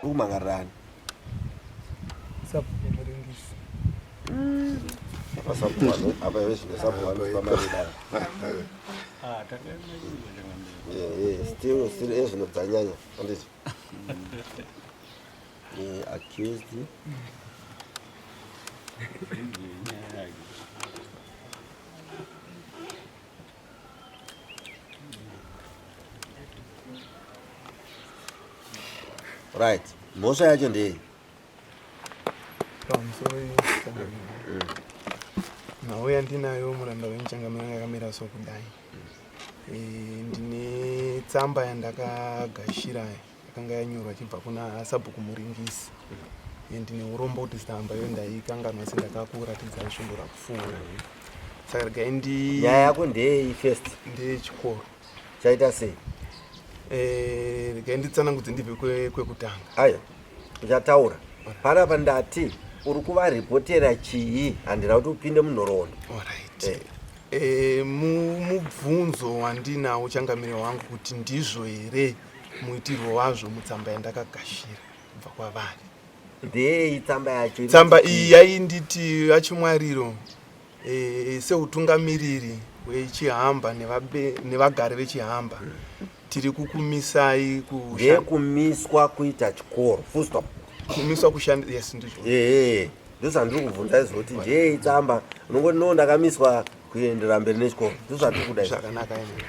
Uri kumangarira ani? Sabhuku Muringisi. Apa sabhuku ano, apa iwe zvino sabhuku anotipa mari yedare. Ah, takaenda Yeah, yeah, still still ezvino dzanyanya. Handiti? Yeah, accused. Right. Mhosva yacho ndei? Pamusoro nhau yandinayo muranda wemuchangamiro yakamira sokudai. Eh, ndine tsamba yandakagashira yakanga yanyorwa ichibva kuna sabhuku Muringisi. Eh, ndine urombo kuti tsamba iyo ndaikanganwa sendakakuratidzai svondo rakupfuura. Saka regai ndi Nyaya yako ndeyei first? Ndeyechikoro. Chaita sei? Eh, regai nditsanangudze ndibve kwekutanga. Ayo, uchataura. Panapa ndati uri kuvaripotera chii? Handina kuti upinde munhoroondo. Alright. Eh. E, mubvunzo wandinawo changamire wangu kuti ndizvo here muitirwo wazvo mutsamba yandakagashira kubva kwavari. Ndeyei tsamba yacho? Tsamba iyi yainditi VaChimwariro e, seutungamiriri hwechihamba nevagari vechihamba tiri kukumisai ndeyekumiswa kuita chikoro full stop. Kumiswa kushanda, yes ndizvo. Ehe, ndozvandiri kubvunza izvo kuti ndeyei tsamba unongoti no ndakamiswa kuendera mberi nechikoro ndozvatiri kuda izvo. Zvakanaka ine.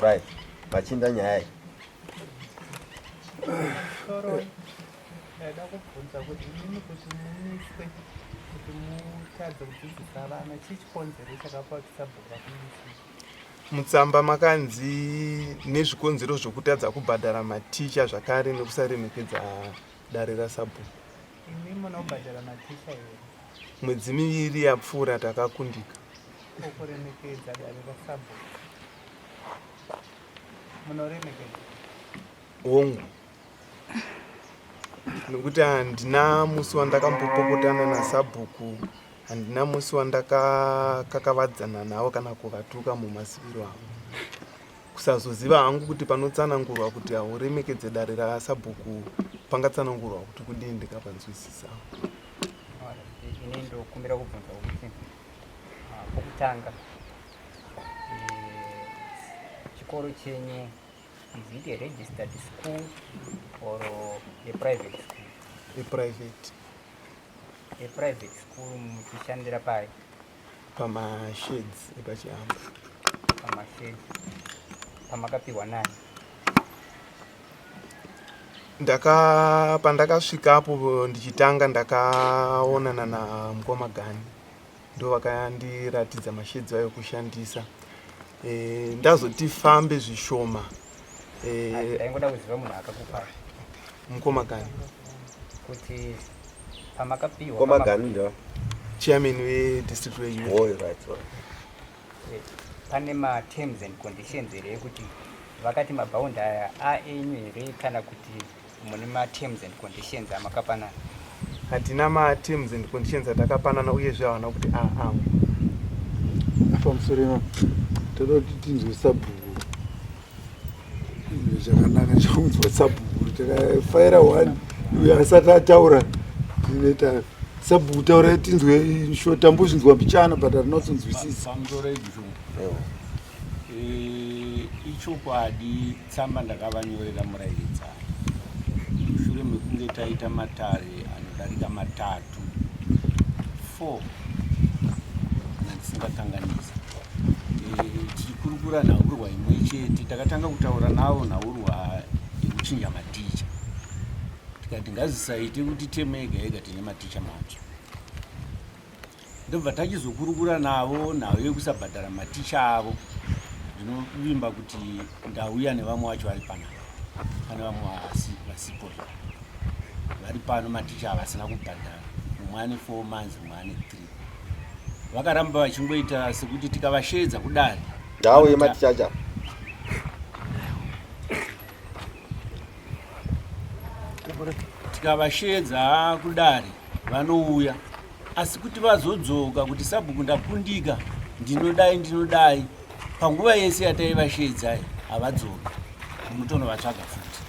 Right, machinda nyaya iyi. Soro, ndaida kubvunza kuti imimi kuti mumiswe kuti mutadze kudzidzisa vana chii chikonzero chakapa kuti sabhuku vakumiswe? Mutsamba makanzi nezvikonzero zvokutadza kubhadhara maticha zvakare nekusaremekedza dare rasabhuku. Imi munobhadhara maticha here? Mwedzi miviri yapfuura takakundika. Ko kuremekedza dare rasabhuku munoremekedza? Hongu, nekuti handina musi wandakambopopotana nasabhuku, handina musi wandakakakavadzana navo kana kuvatuka mumasiviro avo. Kusazoziva hangu kuti panotsanangurwa kuti hauremekedze dare rasabhuku pangatsanangurwa kuti kudii ndikapanzwisisa. Ini ndokumbira kubvunza kuti pokutanga chikoro chenyu is it a registered school or a private school? A private. A private school muchishandira pai? Pamasheds epachihamba. Pamasheds pamakapihwa nani? Ndaka pandakasvikapo ndichitanga ndakaonana namukoma Gani ndo vakandiratidza mashedzi ayo kushandisa e, ndazoti fambe zvishoma e, ndaingoda kuziva munhu akakupa mukoma Gani kuti pamakapihwa mukoma Gani ndo chairman wedistrict weyouth. Oh, right, right. Pane materms and conditions here ekuti vakati mabhaundi aya aenyu here kana kuti mune materms and conditions amakapanana? Hatina materms and conditions atakapanana uyezve havana kuti aangu. Pamusoro ino toda kuti tinzwe sabhuku chakanaka chaunzwa sabhuku takafaira one uyo asati ataura tinoita sabhuku taura tinzwe sho tambozvinzwa mbichana but hatina kutonzwisisa. Pamusoro ibhishu ichokwadi tsamba ndakavanyorera murairidzi mushure mekunge taita matare anodarika matatu 4 kana ndisingakanganisi tichikurukura nhaurwa imwe chete. Takatanga kutaura navo nhaurwa yekuchinja maticha, tikati ngazisaite kuti teme yega yega tine maticha matsva. Ndobva tachizokurukura navo nhau yekusabhadhara maticha avo. Ndinovimba kuti ndauya nevamwe vacho vari panapa, pane vamwe vasipo vari pano, maticha avasina kubhadhara, mumwe ane 4 months, mumwe ane 3. Vakaramba vachingoita sekuti tikavasheedza kudare Ndau yematicha acho. Tikavasheedza kudare vanouya, asi kuti vazodzoka kuti sabhuku ndakundika, ndinodai ndinodai, panguva yese yataivasheedzai havadzoki, munotonovatsvaga futi.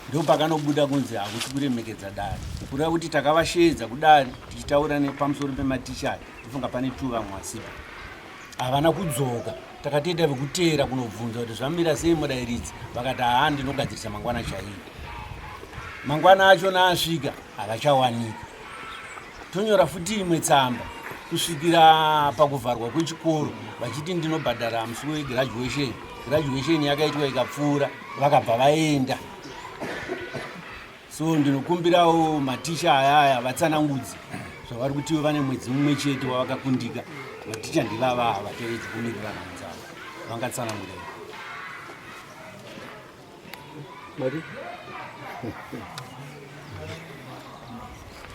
Ndopakanobuda kunzi hakusi kuremekedza dare, kureva kuti takavasheedza kudare tichitaura nepamusoro pematicha aya, ndofunga pane tu vamwe vasipo, havana kudzoka. Takatoita vekuteera kunobvunza kuti zvamira sei murairidzi, vakati haa ndinogadzirisa mangwana chaiyo. Mangwana achona asvika havachawanika, tonyora futi imwe tsamba kusvikira pakuvharwa kwechikoro vachiti ndinobhadhara musi wegraduation. Graduation yakaitwa ikapfuura, vakabva vaenda. So ndinokumbirawo maticha aya aya vatsanangudze zvavari kuti vane mwedzi mumwe chete wavakakundika. Maticha ndivava havatevedzi kumirira dzavo, vangatsanangure. Mari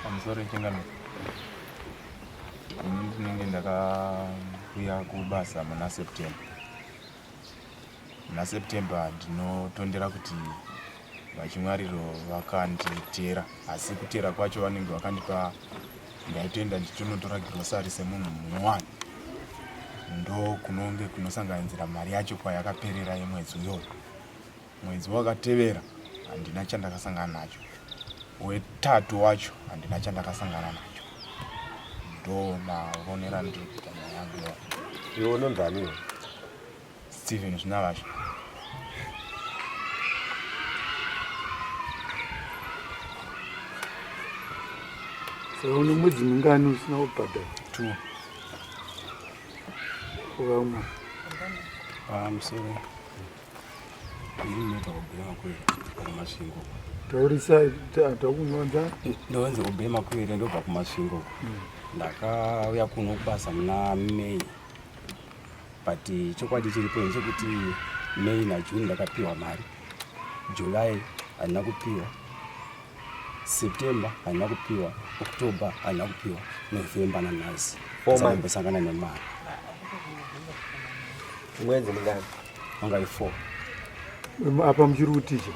pamusoro changamire, ini ndinenge ndakauya kubasa muna September. Muna September ndinotondera kuti VaChimwariro vakanditera, asi kutera kwacho vanenge vakandipa, ndaitoenda ndichitonotora girosari semunhu munyowani, ndo kunonge kunosanganidzira mari yacho kwayakaperera yemwedzi uyoyo. Mwedzi wakatevera handina chandakasangana nacho, wetatu wacho handina chandakasangana nacho. Ndo maonero andiri kuita nyaya yangu iyoyo. Iwe unonzani iwe? Steven Zvinavashe. Saka une mwedzi mingani usina kubhadhara? Two. Vamwe. Pamusoro. Ini ndinoita Obey Makwere kuMasvingo. Taurisa takunonza. Ndonzi Obey Makwere ndobva kuMasvingo. Ndakauya kuno kubasa muna May. But chokwadi chiripo ndechekuti May naJune ndakapiwa mari. July handina kupiwa. September handina kupiwa, October handina kupiwa, November nanhasi ndambosangana nemari. Mwedzi mingani? Wanga iri 4. Apa muchiri kuticha?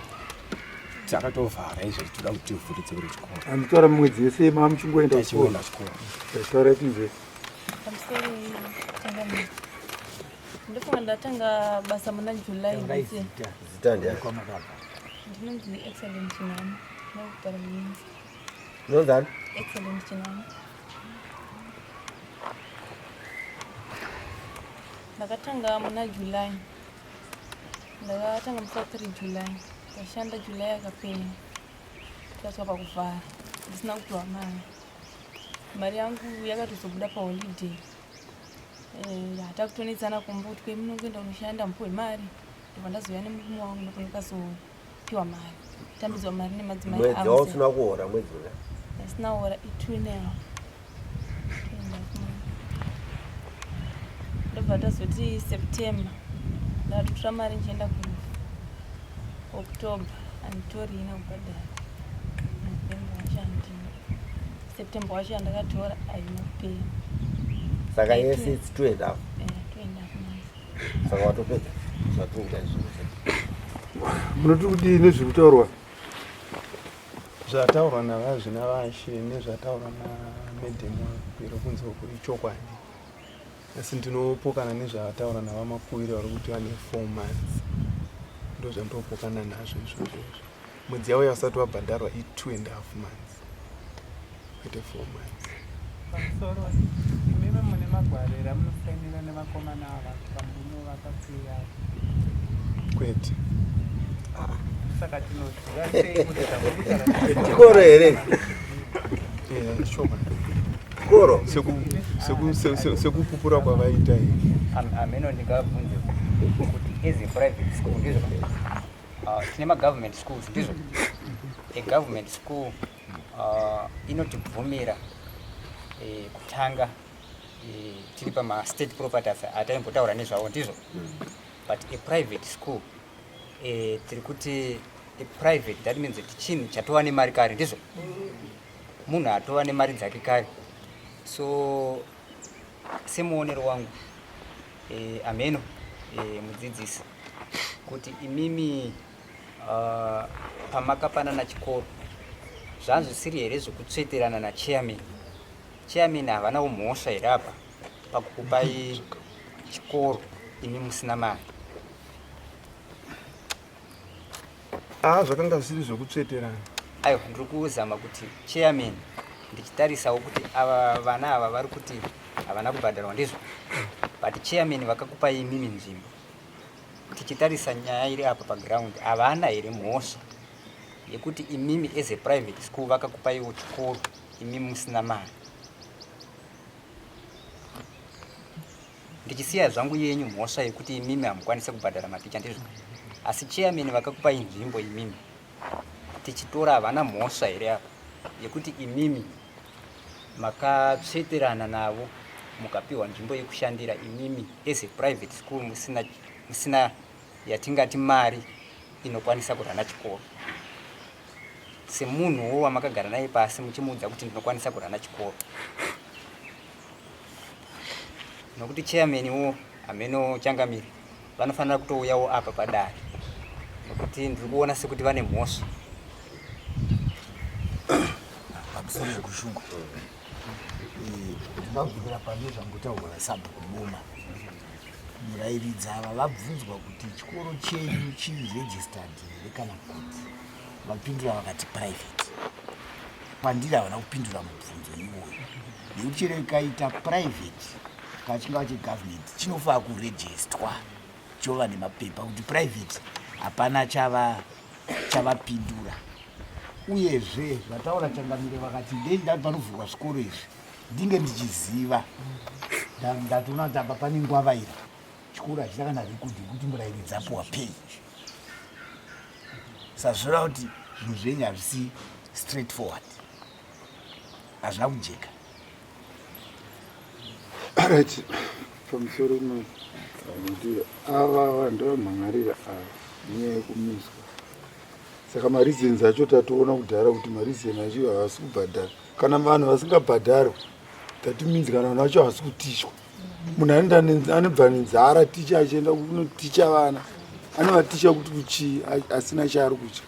Takatovhara izvo toda kuti tivhure dzekure chikoro. Anditaura mwedzi yese mamuchingoenda kuchikoro. Chikoro. Taura tinzwe. Pamusoro changamire. Ndofunga ndatanga basa muna July this year. Zita ndiani? Ndinonzi Excellent Chinhamo. Ndinogara muMinzi. Unonzi ani? Excellent Chinhamo. Ndakatanga muna July. Ndakatanga musi wa 3 July. Ndashanda July yakapera. Tikasvika pakuvhara ndisina kupiwa mari. Mari yangu yakatozobuda paholiday. Eh, takutonetsana kumba kuti kwemunongoenda unoshanda mupiwe mari. Ndobva ndazouya nemurume wangu ndobva ndakazopiwa mari. Tambidzwa mari nemadzimai Mwedzi avo. wausina kuhora mwedzi una. Ndasina kuhora i2 and a half. Two and a half months. Ndobva tazoti September ndatotora mari ndichienda kurufu. October handitorina kubhadhara. November wacho handina. September wacho yandakatora haina kupera. Saka yese it's 2 and a half. Eh, 2 and a half months. Saka watopedza zvatiri kuita izvozvo. Munoti kudii nezviri kutaurwa? Zvataurwa naVaZvinavashe nezvataurwa naMadam Makwiro kunze uku ichokwadi. Asi ndinopokana nezvataurwa naVaMakuwire vari kuti vane 4 months. Ndozvandinopokana nazvo izvozvo izvo. Mwedzi yavo yavasati vabhadharwa i 2 and a half months. Kwete 4 months. Pamusoro, imimi mune magwaro here amunosainira nevakomana ava pamunovapa pay yavo? Kwete. Saka tinoziva sei kuti zvamuri Chikoro here? Eh, chokwadi. Chikoro. Sekupupura kwavaita here. Ameno ndingabvunze kuti as a private school ndizvo tine magovernment schools ndizvo. A government school inotibvumira kutanga tiri pamastate properties ataimbotaura nezvavo ndizvo. But a private school tiri kuti a private, that means kuti chinhu chatova nemari kare ndizvo. Munhu atova nemari dzake kare. So semuonero wangu ameno mudzidzisi kuti imimi Pamakapanana chikoro zvanzvisiri here zvekutsveterana nachairman? Chairman havanawo mhosva here apa pakukupai chikoro imi musina mari? Ah, zvakanga zvisiri zvekutsveterana. Aiwa, ndiri kuzama kuti chairman ndichitarisawo kuti ava vana ava vari kuti havana kubhadharwa ndizvo, but chairman vakakupai imimi nzvimbo. Tichitarisa nyaya iri apa paground, havana here mhosva yekuti imimi as a private school vakakupaiwo chikoro imi musina mari? Ndichisiya zvangu yenyu mhosva yekuti imimi hamukwanise kubhadhara maticha ndizvo, asi chairman vakakupai nzvimbo imimi tichitora havana mhosva here apa yekuti imimi makatsveterana navo mukapiwa nzvimbo yekushandira imimi as a private school musina, musina yatingati mari inokwanisa kurana chikoro semunhuwo wamakagara naye pasi muchimuudza kuti ndinokwanisa kurana chikoro nokuti chairman wo hameno changamire vanofanira kutouyawo apa padare nokuti ndiri kuona sekuti vane mhosva. Pamusoro yekushungu ndingabvumira pane zvangotaurwa nasabhuku Boma. Murairidzi ava vabvunzwa kuti chikoro chenyu chiri registered here kana kuti, vapindura vakati private. Kwandiri havana kupindura mubvunzo iwoyo nekuti chero ikaita private kana chingava chegovernment chinofanira kurejestwa chova nemapepa kuti private hapana chava chavapindura. Uyezve zvataura changamire vakati ndei panovhurwa zvikoro izvi ndinge ndichiziva ndatoona kuti apa pane ngwavaira chikoro hachina kana rekodhi yekuti murairidzi apuwa pay sazvoreva kuti zvinhu zvenyu hazvisi straight forward hazvina kujeka. Right, pamusoro kuti ava vanhu vamhan'arira ava nyaya yekumiswa saka mareasons acho tatoona kudhara kuti mareason acho havasi kubhadhara. Kana vanhu vasingabhadharwe that means kana vanhu vacho havasi kutichwa. Munhu anoenda anobva nenzara ticha achienda kunoticha vana anovaticha kuti kuchii asina chaari kutya.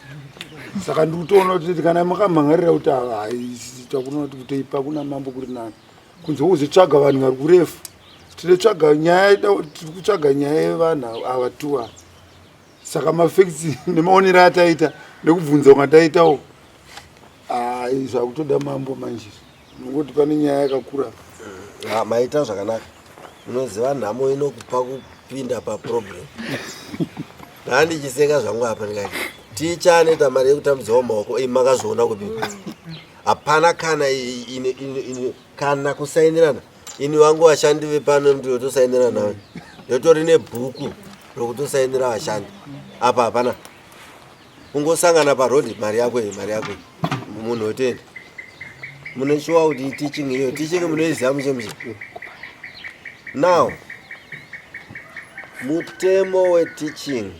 Saka ndiri kutoona kuti kana makamhan'arira kuti ava takuona kuti kutoipa kuna mambo kuri nani kunze kuzotsvaga vanhu vari kurefu. Tinotsvaga nyaya, tiri kutsvaga nyaya yevanhu ava tuwa. Saka mafacts nemaonero ataita nekubvunza kwataitawo zvakutoda mambo manje nokuti pane nyaya yakakura. Maita zvakanaka. Unoziva nhamo inokupa kupinda paproblem. Ndandichiseka zvangu apa ndikati ticha anoita mari yekutambidzawo maoko imi makazoona kupi? Hapana kana kana kusainirana. Ini vangu vashandi vepano ndinotosainira nawe, ndotori nebhuku rokutosainira vashandi. Apa hapana, kungosangana paroad, mari yako iyi, mari yako iyi, munhu otoenda. Mune shuwa kuti teaching iyo teaching munoiziva mushe mushe? Now mutemo weteaching,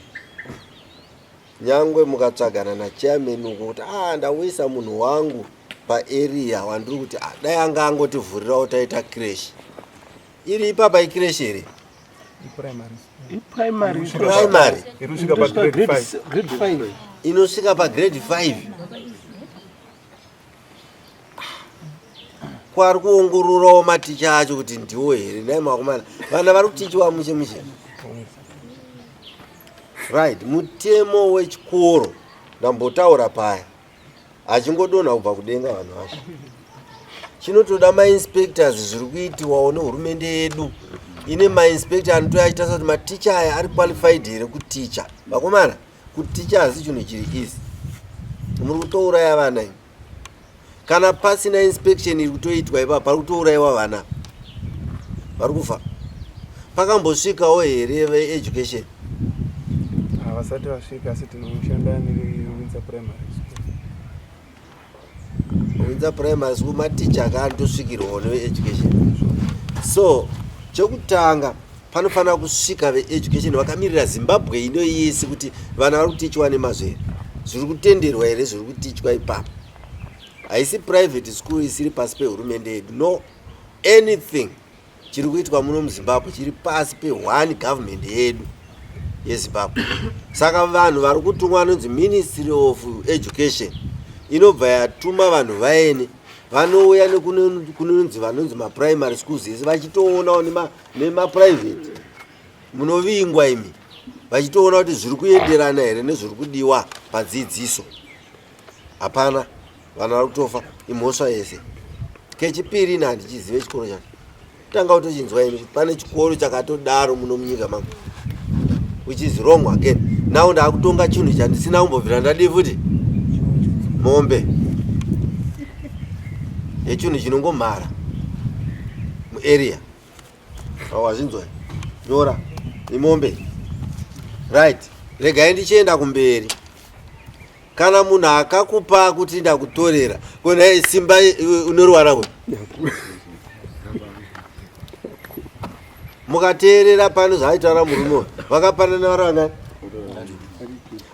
nyangwe mukatsvagana nachairman uko kuti ah, ndawisa munhu wangu paarea wandiri kuti ah, dai anga angotivhurirawo taita creche iri ipapa. Icreche here? Primary. Primary inosvika pagrade 5. Inosvika pagrade 5. Kwari kuongororawo maticha acho kuti ndiwo here? Nhai makomana, vana vari kutichiwa mushe mushe? Right, mutemo wechikoro ndambotaura paya, achingodonha kubva kudenga vanhu vacho. Chinotoda mainspectors zviri kuitiwawo nehurumende yedu ine mainspector anotoya achitarisa kuti maticha aya ari qualified here kuticha. Vakomana, kuticha hasi chinhu chiri easy, muri kutouraya vana imi. Kana pasina inspection iri kutoitwa ipapo, pari kutourayiwa vana vari kufa. Pakambosvikawo here veeducation? Havasati vasvika, asi tinoshanda neWindsor Primary School. Windsor Primary School maticha akaandosvikirwawo neveeducation. So chekutanga panofanira kusvika veeducation vakamirira Zimbabwe ino yese kuti vana vari kutichwa nemazvo here, zviri kutenderwa here zviri kutichwa ipapo. Haisi private school isiri pasi pehurumende yedu, no. Anything chiri kuitwa muno muZimbabwe chiri pasi peone government yedu. yeZimbabwe. Saka vanhu vari kutumwa vanonzi Ministry of Education inobva yatuma vanhu vaene vanouya nekunonzi vanonzi maprimary schools ese vachitoonawo nemaprivate munovingwa imi vachitoona kuti zviri kuenderana here nezviri kudiwa padzidziso. Hapana vanhu vari kutofa imhosva yese. Kechipiri ini handichizive chikoro chacho. Tanga kutochinzwa ini kuti pane chikoro chakatodaro muno munyika mangu which is wrong again. Now ndakutonga chinhu chandisina kumbobvira ndadii futi mombe yechinhu chinongomhara muarea. Wazvinzwa? Nyora imombe. Right. Regai ndichienda kumberi. Kana munhu akakupa kuti ndakutorera, kona simba unoriwana kupi? Mukateerera pano zvaaitaura murume uyu, vakapanana vari vangani?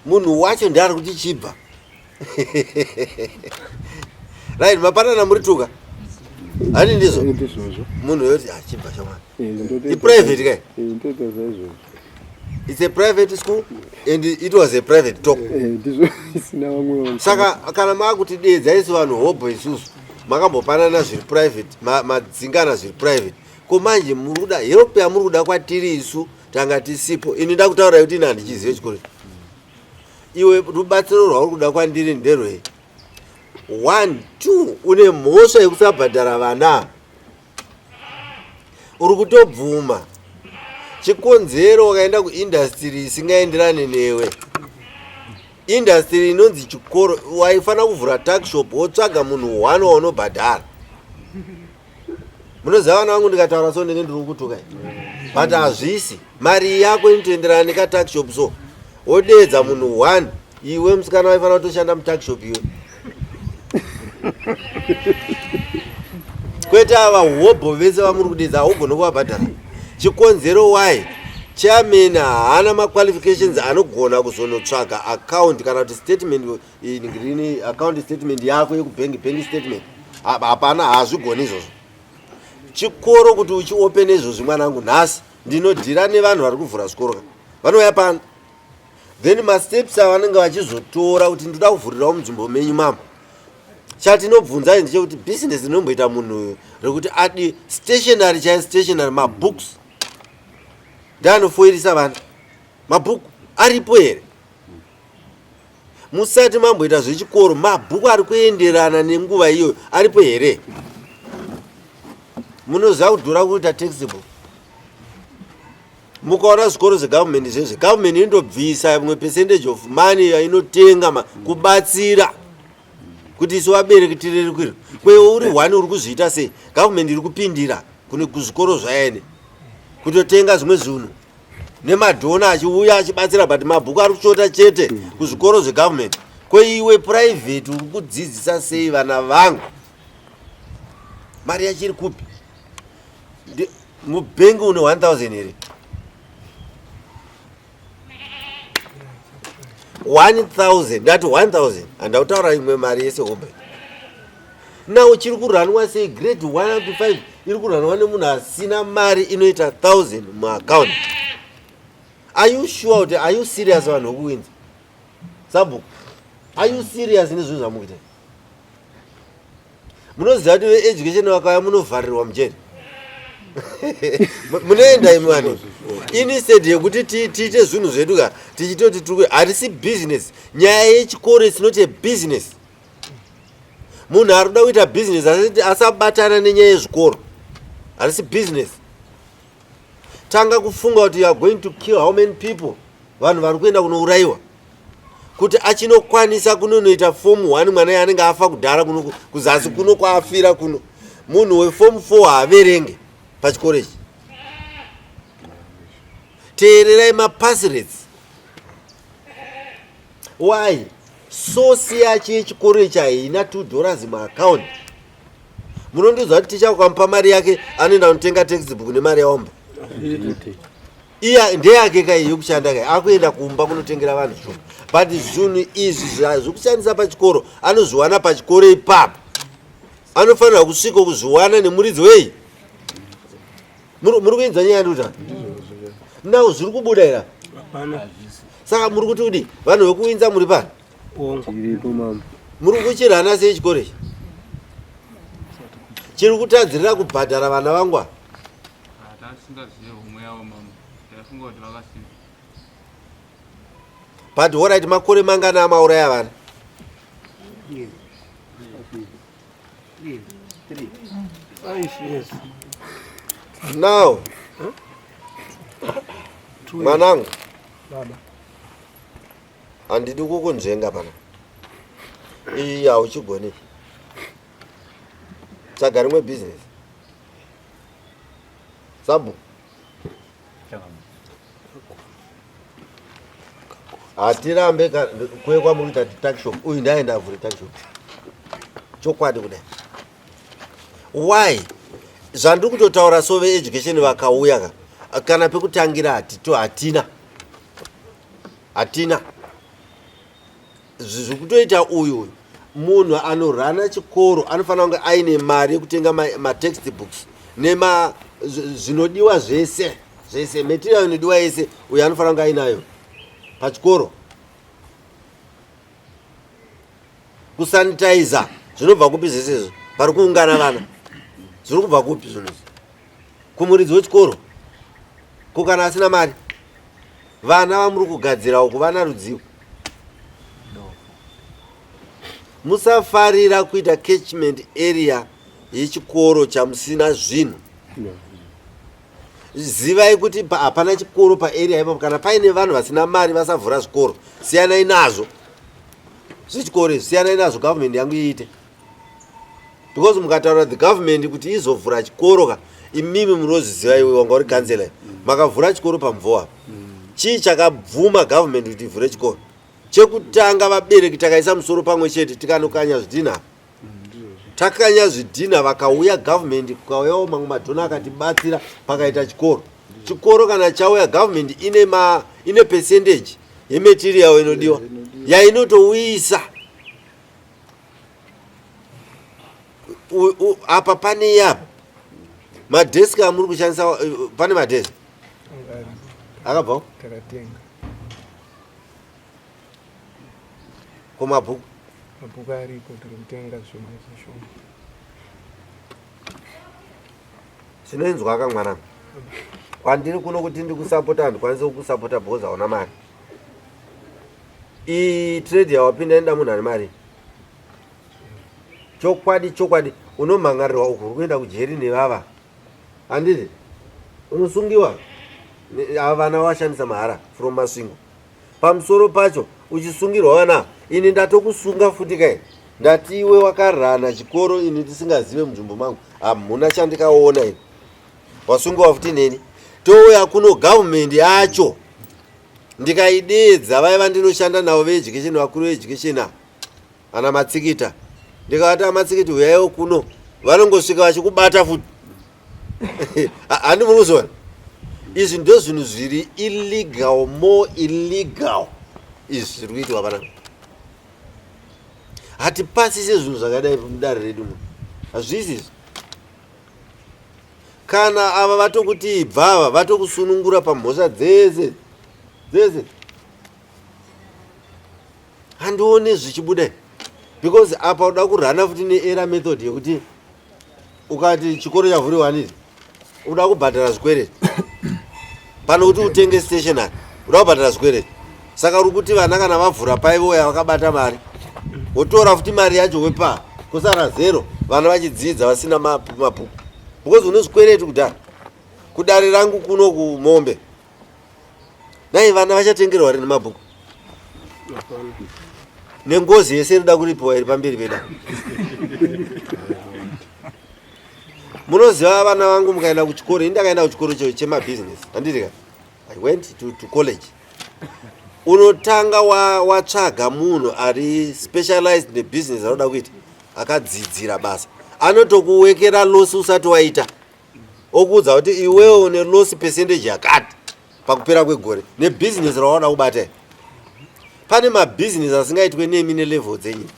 Munhu wacho ndiye ari kuti chibva. Right, mapanana muri tuka. Hani ndizvo? Munhu yoti ah chibva shamwari. Iprivate kai? It's a private school and it was a private talk. Saka kana makutidedza isu vanhu hobho isusu makambopanana zviri private madzingana zviri private ko manje muri kuda help yamuri kuda kwatiri isu tanga tisipo ini ndakutaura kuti ini handichizive chikoro iwe rubatsiro rwauri kuda kwandiri nderwei one two une mhosva yekusabhadhara vana uri kutobvuma chikonzero wakaenda kuindastiri isingaenderane newe indastiri inonzi chikoro waifanira kuvhura tuckshop wotsvaga munhu one waunobhadhara munoziva vana vangu ndikataura so ndinge ndiri kutuka but hazvisi mari yako inotoenderana nekatakshop so wodeedza munhu one iwe musikana waifanira kutoshanda mutakshop iwe kwete ava hobho vese vamuri kudeedza haugone kuvabhadhara chikonzero why chairman haana maqualifications anogona kuzonotsvaga account kana kuti statement green account statement yako yekubank bank statement hapana hazvigoni izvozvo chikoro kuti uchiopene izvozvi mwanangu nhasi ndinodhira nevanhu vari kuvhura zvikoro ka vanouya pano then masteps avanenge vachizotora kuti ndoda kuvhurirawo munzvimbo menyu mama chatinobvunza ndechekuti business rinomboita munhu uyu rekuti adi stationary chai stationary mabooks ndaanofoirisa vana mabhuku aripo here Musati mamboita zvechikoro mabhuku ari kuenderana nenguva iyoyo aripo here? Munoziva kudhura kuita textbook. Mukaona zvikoro zvegovernment zvezve, government inotobvisa imwe percentage of money yainotenga kubatsira kuti isu vabereki tirerukirwe. Kwewe uri one uri kuzviita sei? Government iri kupindira kune kuzvikoro zvaene kutotenga zvimwe zvinhu. nemadhona achiuya achibatsira but mabhuku ari kushota chete kuzvikoro zvegovernment ko iwe private uri kudzidzisa sei vana vangu mari yachiri kupi mubhengi une 1000 here 1000 ndati 1000 handakutaura imwe mari yese hombe Now chiri kuranwa sei grade 1 up to 5 iri kuranwa nemunhu asina mari inoita 1000 muaccount. Are you sure kuti are you serious vanhu vekuwinza? Sabhuku, are you serious nezvinhu zvamukuita? Munoziva kuti veeducation vakauya munovharirwa mujeri. Munoenda imi vanhu. Instead yekuti tiite zvinhu zvedu ka tichitoti tiri harisi business. Nyaya yechikoro it's not a business. Munhu ari kuda kuita business asati asabatana nenyaya yezvikoro. Harisi business. Tanga kufunga kuti you are going to kill how many people? Vanhu vari kuenda kunourayiwa. Kuti achinokwanisa kunonoita form 1 mwana anenge afa kudhara kuno kuzasi kuno kwaafira kuno. Munhu weform 4 haaverenge pachikoro ichi. Teererai mapass rates. Why? Source yacho yechikoro ichi haina 2 dollars muaccount. Munondiudza kuti ticha ukamupa mari yake anoenda kunotenga textbook nemari yaomba? Iya ndeyake kai yekushanda kai akuenda kumba kunotengera vanhu zvinhu. But zvinhu izvi zvekushandisa pachikoro anozviwana pachikoro ipapo. Anofanira kusvika kuzviwana nemuridzi wei? Muri kuinzwa nyaya yandikuta? Now zviri kubuda here? Saka muri kuti kudii vanhu vekuwinza muri pano? Muri kuchirana sei chikoro ichi? Chiri kutadzirira kubhadhara vana vangu ava. But horait makore mangani amauraya vana? Now, mwanangu, handidi kukunzvenga pana. Iyi hauchigoni. Tsvaga rimwe business. Sabu. Hatirambe kuye kwamuri kuita tuckshop. Uyu ndaenda avhure tuckshop. Chokwadi kudai. Why? Zvandiri kutotaura so veeducation vakauya ka kana pekutangira hatito hatina. Hatina. Zviri kutoita uyu uyu munhu anorana chikoro anofanira kunge aine mari yekutenga matext books nema zvinodiwa zvese zvese material inodiwa yese uyu anofanira kunge ainayo pachikoro kusanitizer zvinobva kupi zvese izvo pari kuungana vana zviri kubva kupi zvinhu izvi kumuridzi wechikoro ko kana asina mari vana vamuri kugadzira uku vana rudziwo musafarira kuita catchment area yechikoro chamusina zvinhu zivai kuti hapana chikoro paarea ipapo kana paine vanhu vasina mari vasavhura zvikoro siyanai nazvo zvechikoro izvi siyanai nazvo government yangu iite because mukataura the government kuti izovhura chikoro ka imimi munozviziva iwe wanga uri councilor makavhura chikoro pamvoa chii chakabvuma government kuti ivhure chikoro chekutanga vabereki takaisa musoro pamwe chete tikanokanya zvidhina takanya zvidhina vakauya government kukauyawo mamwe madhona akatibatsira pakaita chikoro chikoro kana chauya government ine ma ine percentage yematerial inodiwa yainotouyisa apa pane apa madesk amuri kushandisa eh, pane madesk akabvawo takatenga ko mabhuku mabhuku ariko tiri kutenga zvishoma zvishoma zvinoinzwa ka mwanangu kwandiri kuno kuti ndikusapota handikwanise kukusapota because hauna mari iyi trade yawapinda inoda munhu ane mari chokwadi chokwadi unomhangarirwa uku uri kuenda kujeri nevava handiti unosungiwa ava vana washandisa mahara from masvingo pamusoro pacho uchisungirwa vana ini ndatokusunga futi kai ndati iwe wakarana chikoro ini tisingazive munzvimbo mangu hamuna chandikaona ini wasungiwa futi neni touya kuno government yacho ndikaideedza vaya vandinoshanda navo veeducation vakuru veeducation ava ana matsikita ndikavati amatsikiti huyaiwo kuno vanongosvika vachikubata futi handi muri kuzviona izvi ndo zvinhu zviri illegal more illegal izvi zviri kuitwa panapa hatipasise zvinhu zvakadai mudare redu muno hazvisi izvi kana ava vatokuti ibva ava vatokusunungura pamhosva dzese dzese handione zvichibuda because apa uda kurana futi neera method yekuti ukati chikoro chavhuriwa haniti uda kubhadhara zvikwereti pano kuti utenge stationary uda kubhadhara zvikwereti saka uri kuti vana kana vavhura paivoya vakabata mari wotora futi mari yacho wepa kusara zero vana vachidzidza vasina mabhuku because une zvikwereti kudhara kudare rangu kuno kumombe Dai vana vachatengerwa rini mabhuku? Nengozi yese inoda kuripiwa iri pamberi peda. Munoziva vana vangu mukaenda kuchikoro, ini ndakaenda kuchikoro chemabusiness, handiti ka? I went to, to college. Unotanga watsvaga wa munhu ari specialized nebusiness anoda kuita, akadzidzira basa. Anotokuwekera loss usati waita. Okuudza kuti iwewe une loss percentage yakati. pakupera kwegore nebhizinesi rawada kubata iri pane mabhizinesi asingaitwe nemi nelevel dzenyu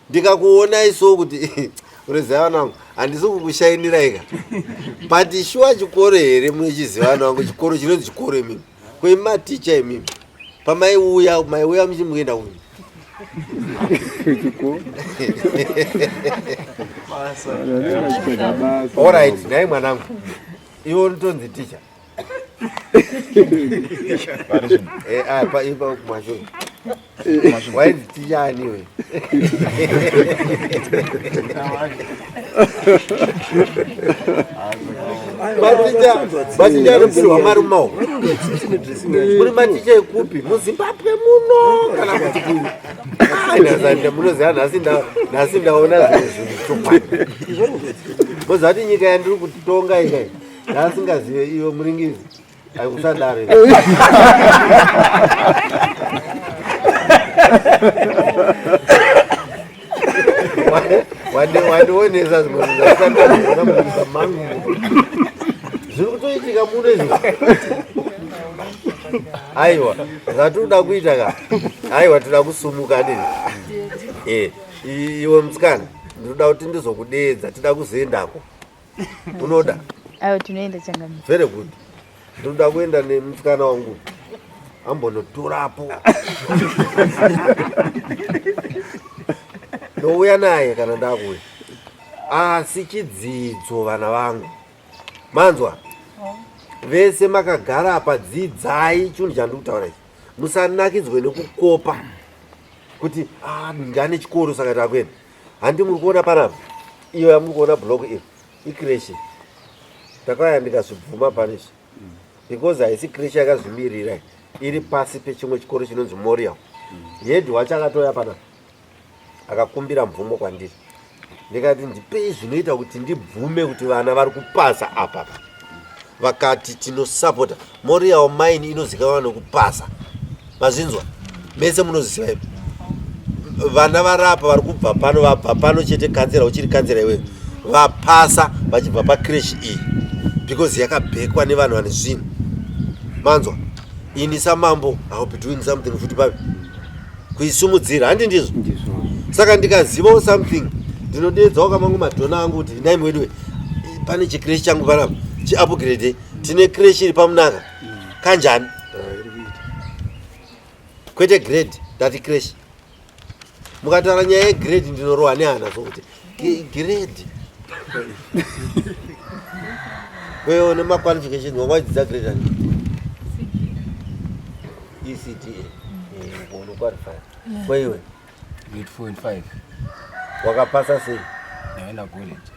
ndikakuonai so kuti unoziva vana vangu handisi kukushainirai ka but shuwa chikoro here munochiziva vana vangu chikoro chinonzi chikoro imimi Kwematicha imimi pamaiuya maiuya muchimuenda uyu Alright, nhai mwanangu iwe unotonzi ticha Eh, ah, pa ipa kumashure wainzi ticha ani iwe maticha maticha anopirwa mari mumaoko muri maticha ekupi muzimbabwe muno kana kuti ku Ah, munoziva nhasi nhasi ndaona zvimwe zvinhu chokwadi moziva kuti nyika yandiri kutonga ikai ndaasingazive iwe muringizi aikusadaro wandionesa zvimwe zvinhu zvandisati munyika mangu zviri kutoitika muno izvi aiwa zvatinoda kuita ka aiwa tinoda kusumuka nini eh, iwe musikana ndinoda kuti ndizokudeedza tida kuzoendako unoda aiwa tinoenda changamire very good ndinoda kuenda nemusikana wangu ambonotorapo ndouya naye kana ndakuuya asi chidzidzo vana vangu manzwa vese makagara apa dzidzai chinhu chandiri kutaura ichi musanakidzwe nekukopa kuti ah, ndane chikoro saka takuenda handi muri kuona panapa iyo yamuri kuona block iri ikreshi ndakauya ndikazvibvuma pane izvi because haisi kreshi yakazvimirira iri pasi pechimwe chikoro chinonzi morial yedhi wacho akatouya panapa akakumbira mvumo kwandiri ndikati ndipei zvinoita kuti ndibvume kuti vana vari kupasa apa vakati tinosapota morial mine inozikanwa nekupasa mazvinzwa mese munoziva ipi vana varapa vari kubva pano vabva pano chete kanzera uchiri kanzera iweyo vapasa vachibva pacrash iyi because yakabhekwa nevanhu vane zvinhu manzwa ini samambo iwill be doing something futi papi kuisumudzira handi ndizvo saka ndikazivawo something ndinodeedzawo kamangu madhona angu kuti nhai weduwe pane chikreshi changu panapa chiupgrade tine kreshi iri pamunaka kanjani kwete grade ndati kreshi mukataura nyaya yegrade ndinorohwa nehana sokuti grade kweyo nemaqualifications wanga waidzidza grade ani ecda eh, unoqualify kweiwe grade 4 and 5 wakapasa sei ndaenda college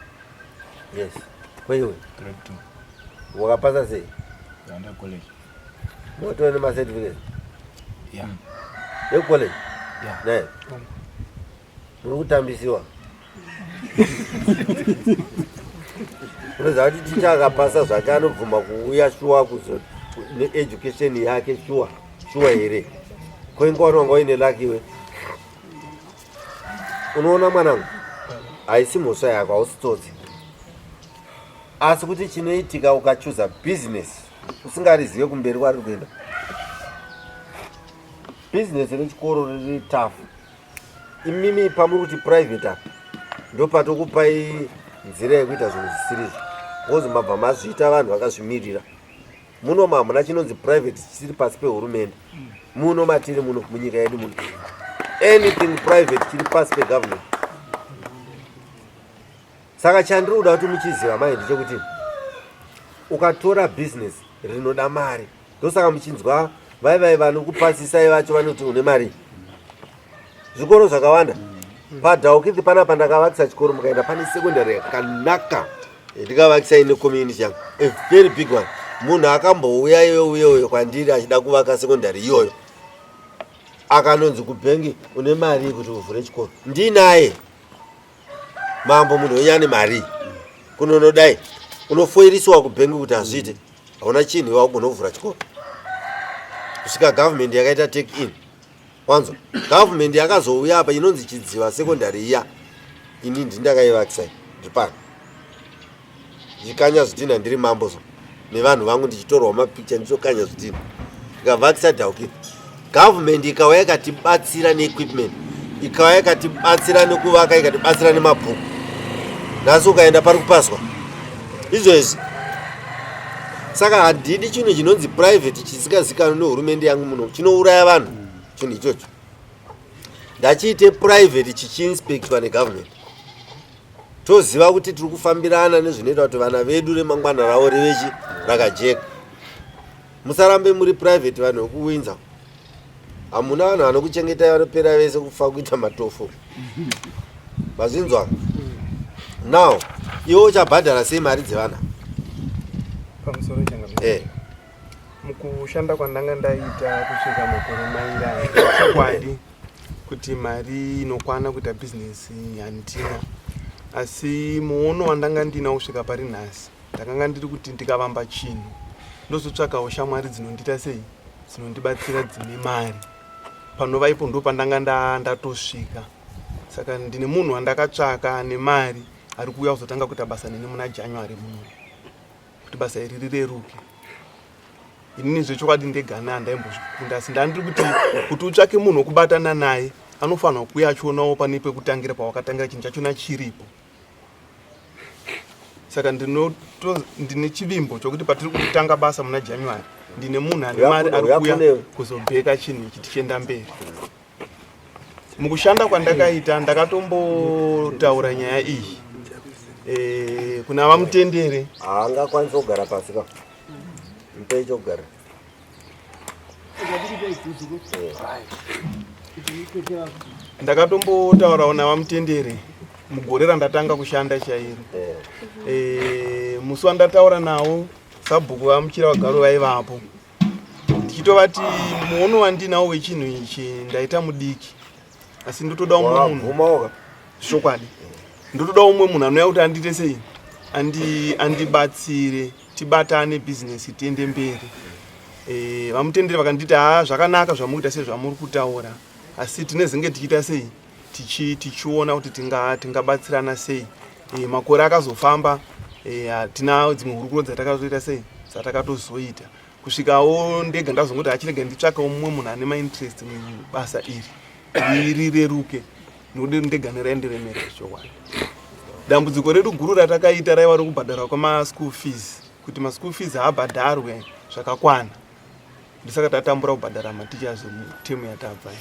yes kweiwe grade 2 wakapasa sei ndaenda college Moto ne certificate. Yeah. Yecollege? Yeah. Ne. Muri kutambisiwa. Unoziva kuti ticha akapasa zvake anobvuma kuuya shuwa kuzo needucation yake shuwa shuwa here ko inga wani wanga uine laki iwe unoona mwanangu haisi mhosva yako hausi tsotsi asi kuti chinoitika ukachuza business usingarizive kumberi kwariri kuenda business rechikoro riri tafu imimi pamuri kuti private apa ndopatokupai nzira yekuita zvinhu zvisirizvo bcause mabva mazviita vanhu vakazvimirira muno mamuna chinonzi private chisiri pasi pehurumende muno matiri muno munyika yedu muno anything private chiri pasi pegovernment Saka chandiri kuda kuti muchiziva mai ndechekuti ukatora business rinoda mari ndosaka muchinzwa vai vai vanokupasisai vacho vanoti une mari zvikoro zvakawanda padhaukithi panapa ndakavakisa chikoro mukaenda pane secondary yakanaka ndikavakisa ine community yangu a very big one munhu akambouya iwe uye uye kwandiri achida kuvaka secondary iyoyo akanonzi kubhengi une mari yekuti uvhure chikoro ndinaye mambo munhu wenyu ane mari kunonodai unofoirisiwa kubhengi kuti hazviite hauna chinhu iwe waugona kuvhura chikoro kusvika gavhumendi yakaita take in wanzwa gavhumendi yakazouya apa inonzi chidziva sekondari iya ini ndindakaivakisai ndiri pano ndichikanya zvidhinha ndiri mambo so nevanhu vangu ndichitorwa mapikicha ndichitokanya zvidhinha ndikavakisa dhauki gavhumendi ikauya ikatibatsira neequipment ikauya ikatibatsira nekuvaka ikatibatsira nemabhuku nhasi ukaenda pari kupaswa izvezvi Saka handidi chinhu chinonzi private chisingazikanwi nehurumende yangu muno, chinouraya vanhu chinhu ichocho. Ndachiite private chichiinspectwa negovernment, toziva kuti tiri kufambirana nezvinoita kuti vana vedu remangwana ravo rivechi rakajeka. Musarambe muri private vanhu vekuwinza, hamuna vanhu vanokuchengetai, vanopera vese kufa kuita matofo. Mazvinzwa? Now iwe uchabhadhara sei mari dzevana? Pamusoro changamire. Mukushanda kwandanga ndaita kusvika makore mairi aya, chokwadi kuti mari inokwana kuita bhizinesi handina, asi muono wandanga ndinawo kusvika pari nhasi, ndakanga ndiri kuti ndikavamba chinhu ndozotsvakawo shamwari dzinondiita sei, dzinondibatsira dzine mari. Panova ipo ndo pandanga ndatosvika. Saka ndine munhu wandakatsvaka ane mari ari kuuya kuzotanga kuita basa neni muna January muno, kuti basa iri rireruke. Inini zvechokwadi ndegana handaimbozvikunda, asi ndandiri kuti kuti utsvake munhu wekubatana naye anofanirwa kuuya achionawo pane pekutangira pawakatangira chinhu chachona chiripo. Saka ndine chivimbo chokuti patiri kutanga basa muna January ndine munhu ane mari ari kuuya kuzobheka chinhu ichi tichienda mberi. Mukushanda kwandakaita ndakatombotaura nyaya iyi kuna VaMutendere. Haangakwanisi kugara pasi ka, mupei chokugara. Ndakatombotaurawo naVaMutendere mugore randatanga kushanda chairo. Musi wandataura nawo sabhuku vaMuchira vagaro vaivapo, ndichitovati muono wandinawo wechinhu ichi ndaita mudiki, asi ndotoda umwe munhu, chokwadi ndotoda umwe munhu anouya kuti andiite sei, andibatsire, tibatane bhizinesi tiende mberi. VaMutendere vakanditi, haa, zvakanaka zvamukuita sezvamuri kutaura, asi tinezenge tichiita sei, tichiona kuti tingabatsirana sei. Makore akazofamba, hatina dzimwe hurukuro dzatakazoita sei, dzatakatozoita kusvikawo ndega ndazongoti achirega nditsvakewo mumwe munhu ane mainterest mubasa iri rireruke, nokuti ndega neraindiremera chokwadi. Dambudziko redu guru ratakaita raiva rokubhadharwa kwamaschool fees, kuti maschool fees haabhadharwe zvakakwana, ndisaka tatambura kubhadhara mateachers mutemu yatabva iyi.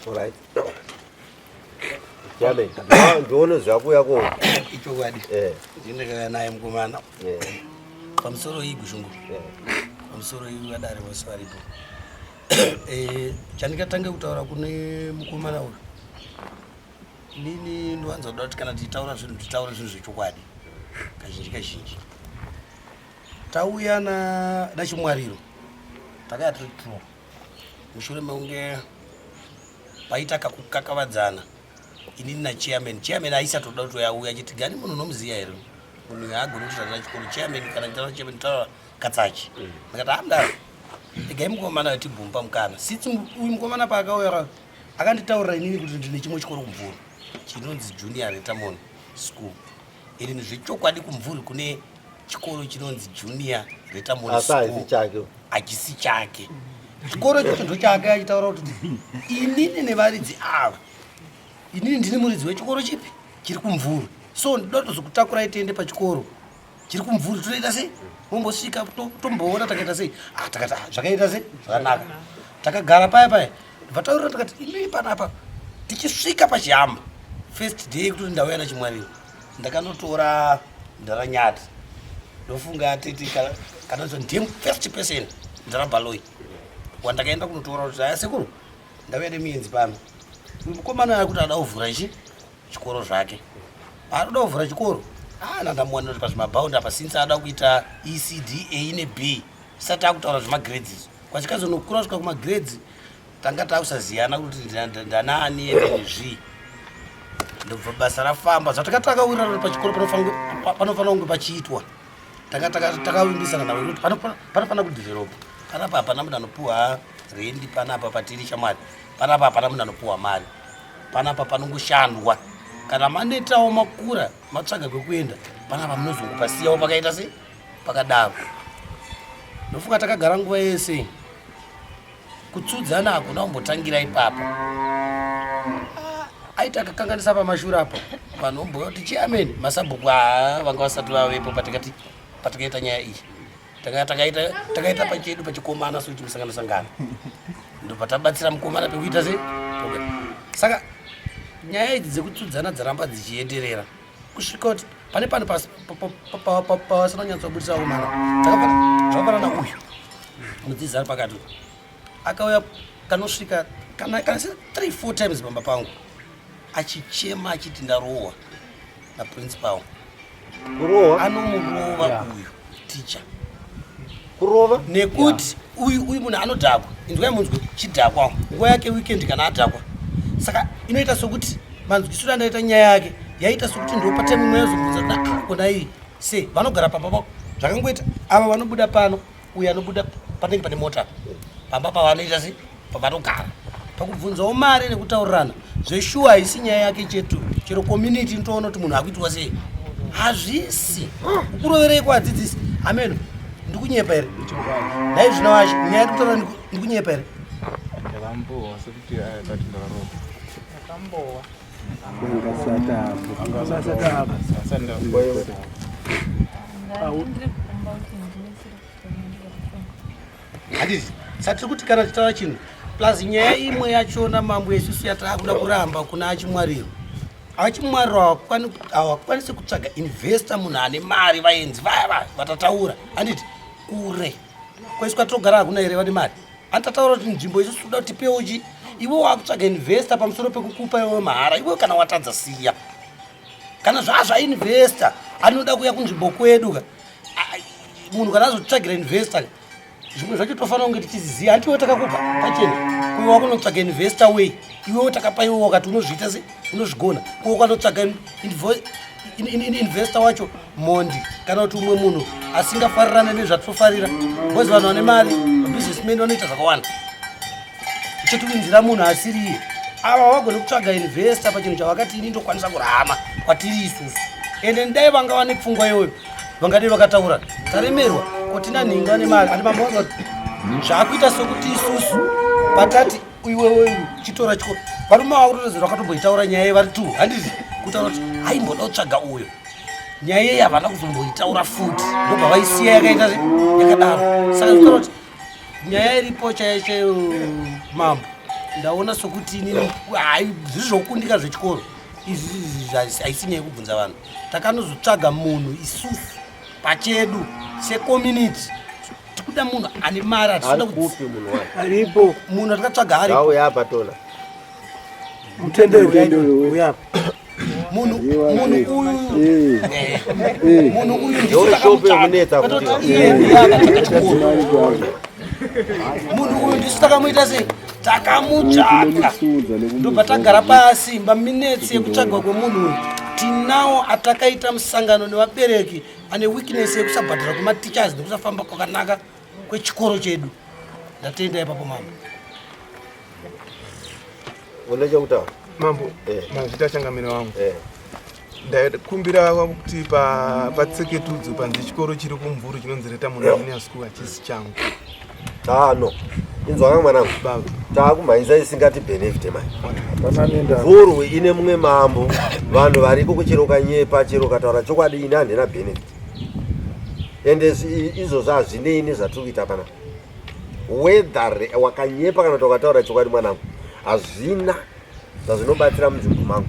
Alright. Chairman, ndionoziva kuuya ko. Ichokwadi. Ndinekaya naye mukomana. Pamusoro iyi Gushungu. Pamusoro iyi vadare vose varipo. Chandingatange kutaura kune mukomana uyu, nini ndowanza kuda kuti kana tichitaura zvinhu titaure zvinhu zvechokwadi. Kazhinji kazhinji tauya naChimwariro takaya tiri two, mushure mekunge paita kakukakavadzana inini nachairman. Chairman aisatoda kuti auya achiti gani munhu unomuziya here, munhu uyu haagoni kutitaurira chikoro. Chairman, kana nditaura chairman taura Katsachi. Ndikati amdaro egai mukomana tibvumba mukana sitsi. Uyu mukomana paakauya akanditaurira inini kuti ndine chimwe chikoro kuMvuri chinonzi Junior Retamon School. Inini zvechokwadi kuMvuri kune chikoro chinonzi Junior Retamon Asi School. Haisi chake. Hachisi chake chikoro ichocho, ndochake. Achitaura kuti inini nevaridzi ava, inini ndini muridzi wechikoro chipi chiri kuMvuri, so ndoda kutozokutakurai tiende pachikoro chiri kuMvuri, tonoita sei, mombosvika tomboona takaita sei. Ah, takati ah, zvakaita sei, zvakanaka. Takagara paya paya vataurira, takati inini panapa tichisvika pachihamba first day yekutoti ndauya naChimwariro, ndakanotora Ndaranyati, ndofunga titi kana ndiye first person Ndarabhaloi wandakaenda kunotora kuti aya sekuru, ndauya nemuenzi pano. Uyu mukomana ari kuti ada kuvhura ichi chikoro zvake, paanoda kuvhura chikoro ana ndamuwanira kuti pazvimabhaundi apa, since ada kuita ECD A neB, isati akutaura zvemagrades izvo, kwachikazonokura kusvika kumagrades tanga takusaziyana kuti ndanaani ende nezvii. Ndobva basa rafamba zvatakatakawirirana kuti pachikoro panofanira kunge pachiitwa. Tanga takavimbisana navo kuti panofanira kudhivheropa panapa, hapana munhu anopuwa rendi panapa patiri shamwari, panapa hapana munhu anopuwa mari panapa, panongoshandwa. Kana manetawo makura matsvaga kwekuenda, panapa munozongopasiyawo pakaita sei, pakadaro. Ndofunga takagara nguva yese, kutsudzana hakuna kumbotangira ipapo. Ah, aiti akakanganisa pamashure apo, vanhu vomboya kuti chairman, masabhuku haa vanga vasati vavepo patakati. Patakaita nyaya iyi takaita takaita pachedu pachikomana so chimusangano sangano ndobva tabatsira mukomana pekuita sei. Saka nyaya idzi dzekutsudzana dzaramba dzichienderera kusvika kuti pane pano pasina kunyatsobudisa vakomana. Zvakafanana uyu mudzidzi ari pakati akauya kanosvika kana 3 4 times pamba pangu achichema achiti ndarohwa naprincipal. Kurohwa? Anomurova uyu ticha. Kurova? Nekuti uyu uyu munhu anodhakwa. Inzwai munzwe chidhakwa. Nguva yake weekend kana adhakwa. Saka inoita sokuti manzwisiro andaita nyaya yake yaita sokuti ndopa time imwe yazobvunza kuti ah, kona iyi se vanogara pamba pako zvakangoita ava vanobuda pano uyu anobuda panenge pane mota pamba pavanoita se pavanogara pakubvunzawo mari nekutaurirana zveshuwa haisi nyaya yake chetu chero community inotoona kuti munhu akuitwa sei hazvisi kuroverei kwadzidzisi ameno ndikunyepa here nhai zvino wacho nyaya ndikutaura ndikunyepa here Ndakambowa sekuti akati ndakarova. Ndakambowa. Handiti satiri kuti kana tichitaura chinhu plus nyaya imwe yachona mambo isusu yataakuda kuramba kuna achimwariro achimwariro hawakwanisi kutsvaga investor munhu ane mari vaenzi vaya vaya vatataura handiti kure kwese kwatinogara hakuna here vane mari anditataura kuti nzvimbo isusu toda kuti tipewo chi iwe wakutsvaga investor pamusoro pekukupa iwe mahara iwe kana watadza siya kana zvazvainvesta anoda kuuya kunzvimbo kwedu ka munhu kana azotsvagira investor zvimwe zvacho tofanira kunge tichiziziva hanti iwe takakupa pachena kuiwe wakunotsvaga investor way iwewo takapa iwe wakati unozviita se unozvigona kuwe ukanotsvaga investor wacho mhondi kana kuti umwe munhu asingafarirane nezvatinofarira because vanhu vane mari mabusinessmen vanoita zvakawanda chetiunzira munhu asiri iye ava vagone kutsvaga investor pachinhu chavakati ini ndokwanisa kurama kwatiri isusu ende dai vanga vane pfungwa iyoyo vangadai vakataura taremerwa kotina nhinga nemari ati mambo vanza zvakuita sokuti isusu patati iwewe chitora chikoro varume vava kutotozera vakatomboitaura nyaya yevari tu handiti kutaura kuti aimboda kutsvaga uyo nyaya iyeyi havana kuzomboitaura futi ndobva vaisiya yakaita yakadaro saka kutaura kuti nyaya iripo chaiyo chaiyo mambo ndaona sokuti inini hai zviri zvokundika zvechikoro izvi haisi nyaya yekubvunza vanhu takanozotsvaga munhu isusu pachedu secommunity tikuda munhu ane mari hatisida kupi munhu wacho aripo munhu atikatsvaga aripo auya apa tona mutendere uya apa munhu munhu uyu munhu uyu ndiyo shopu yekunetsa kuti munhu uyu ndisu takamuita sei takamutsvaga ndobva tagara pasi maminetsi ekutsvagwa kwemunhu uyu tinawo atakaita musangano nevabereki ane weakness yekusabhadhara kwemateachers nekusafamba kwakanaka kwechikoro chedu ndatenda ipapo mambo une chekutaura mambo eh. mazvita changamire wangu eh. ndakumbira kuti patseketudzo panzi chikoro chiri kumvuru chinonzi reta munhu junior school hachisi changu ah no inzwaka mwanangu taakumhanyisa isingati benefite mai mvurwi ine mumwe mambo vanhu variko kuchero ukanyepa chero ukataura chokwadi ini handina benefit ende izvozvo hazvinei nezvatiri kuita panapa whether wakanyepa kana kuti wakataura chokwadi mwanangu hazvina zvazvinobatsira munzvimbo mangu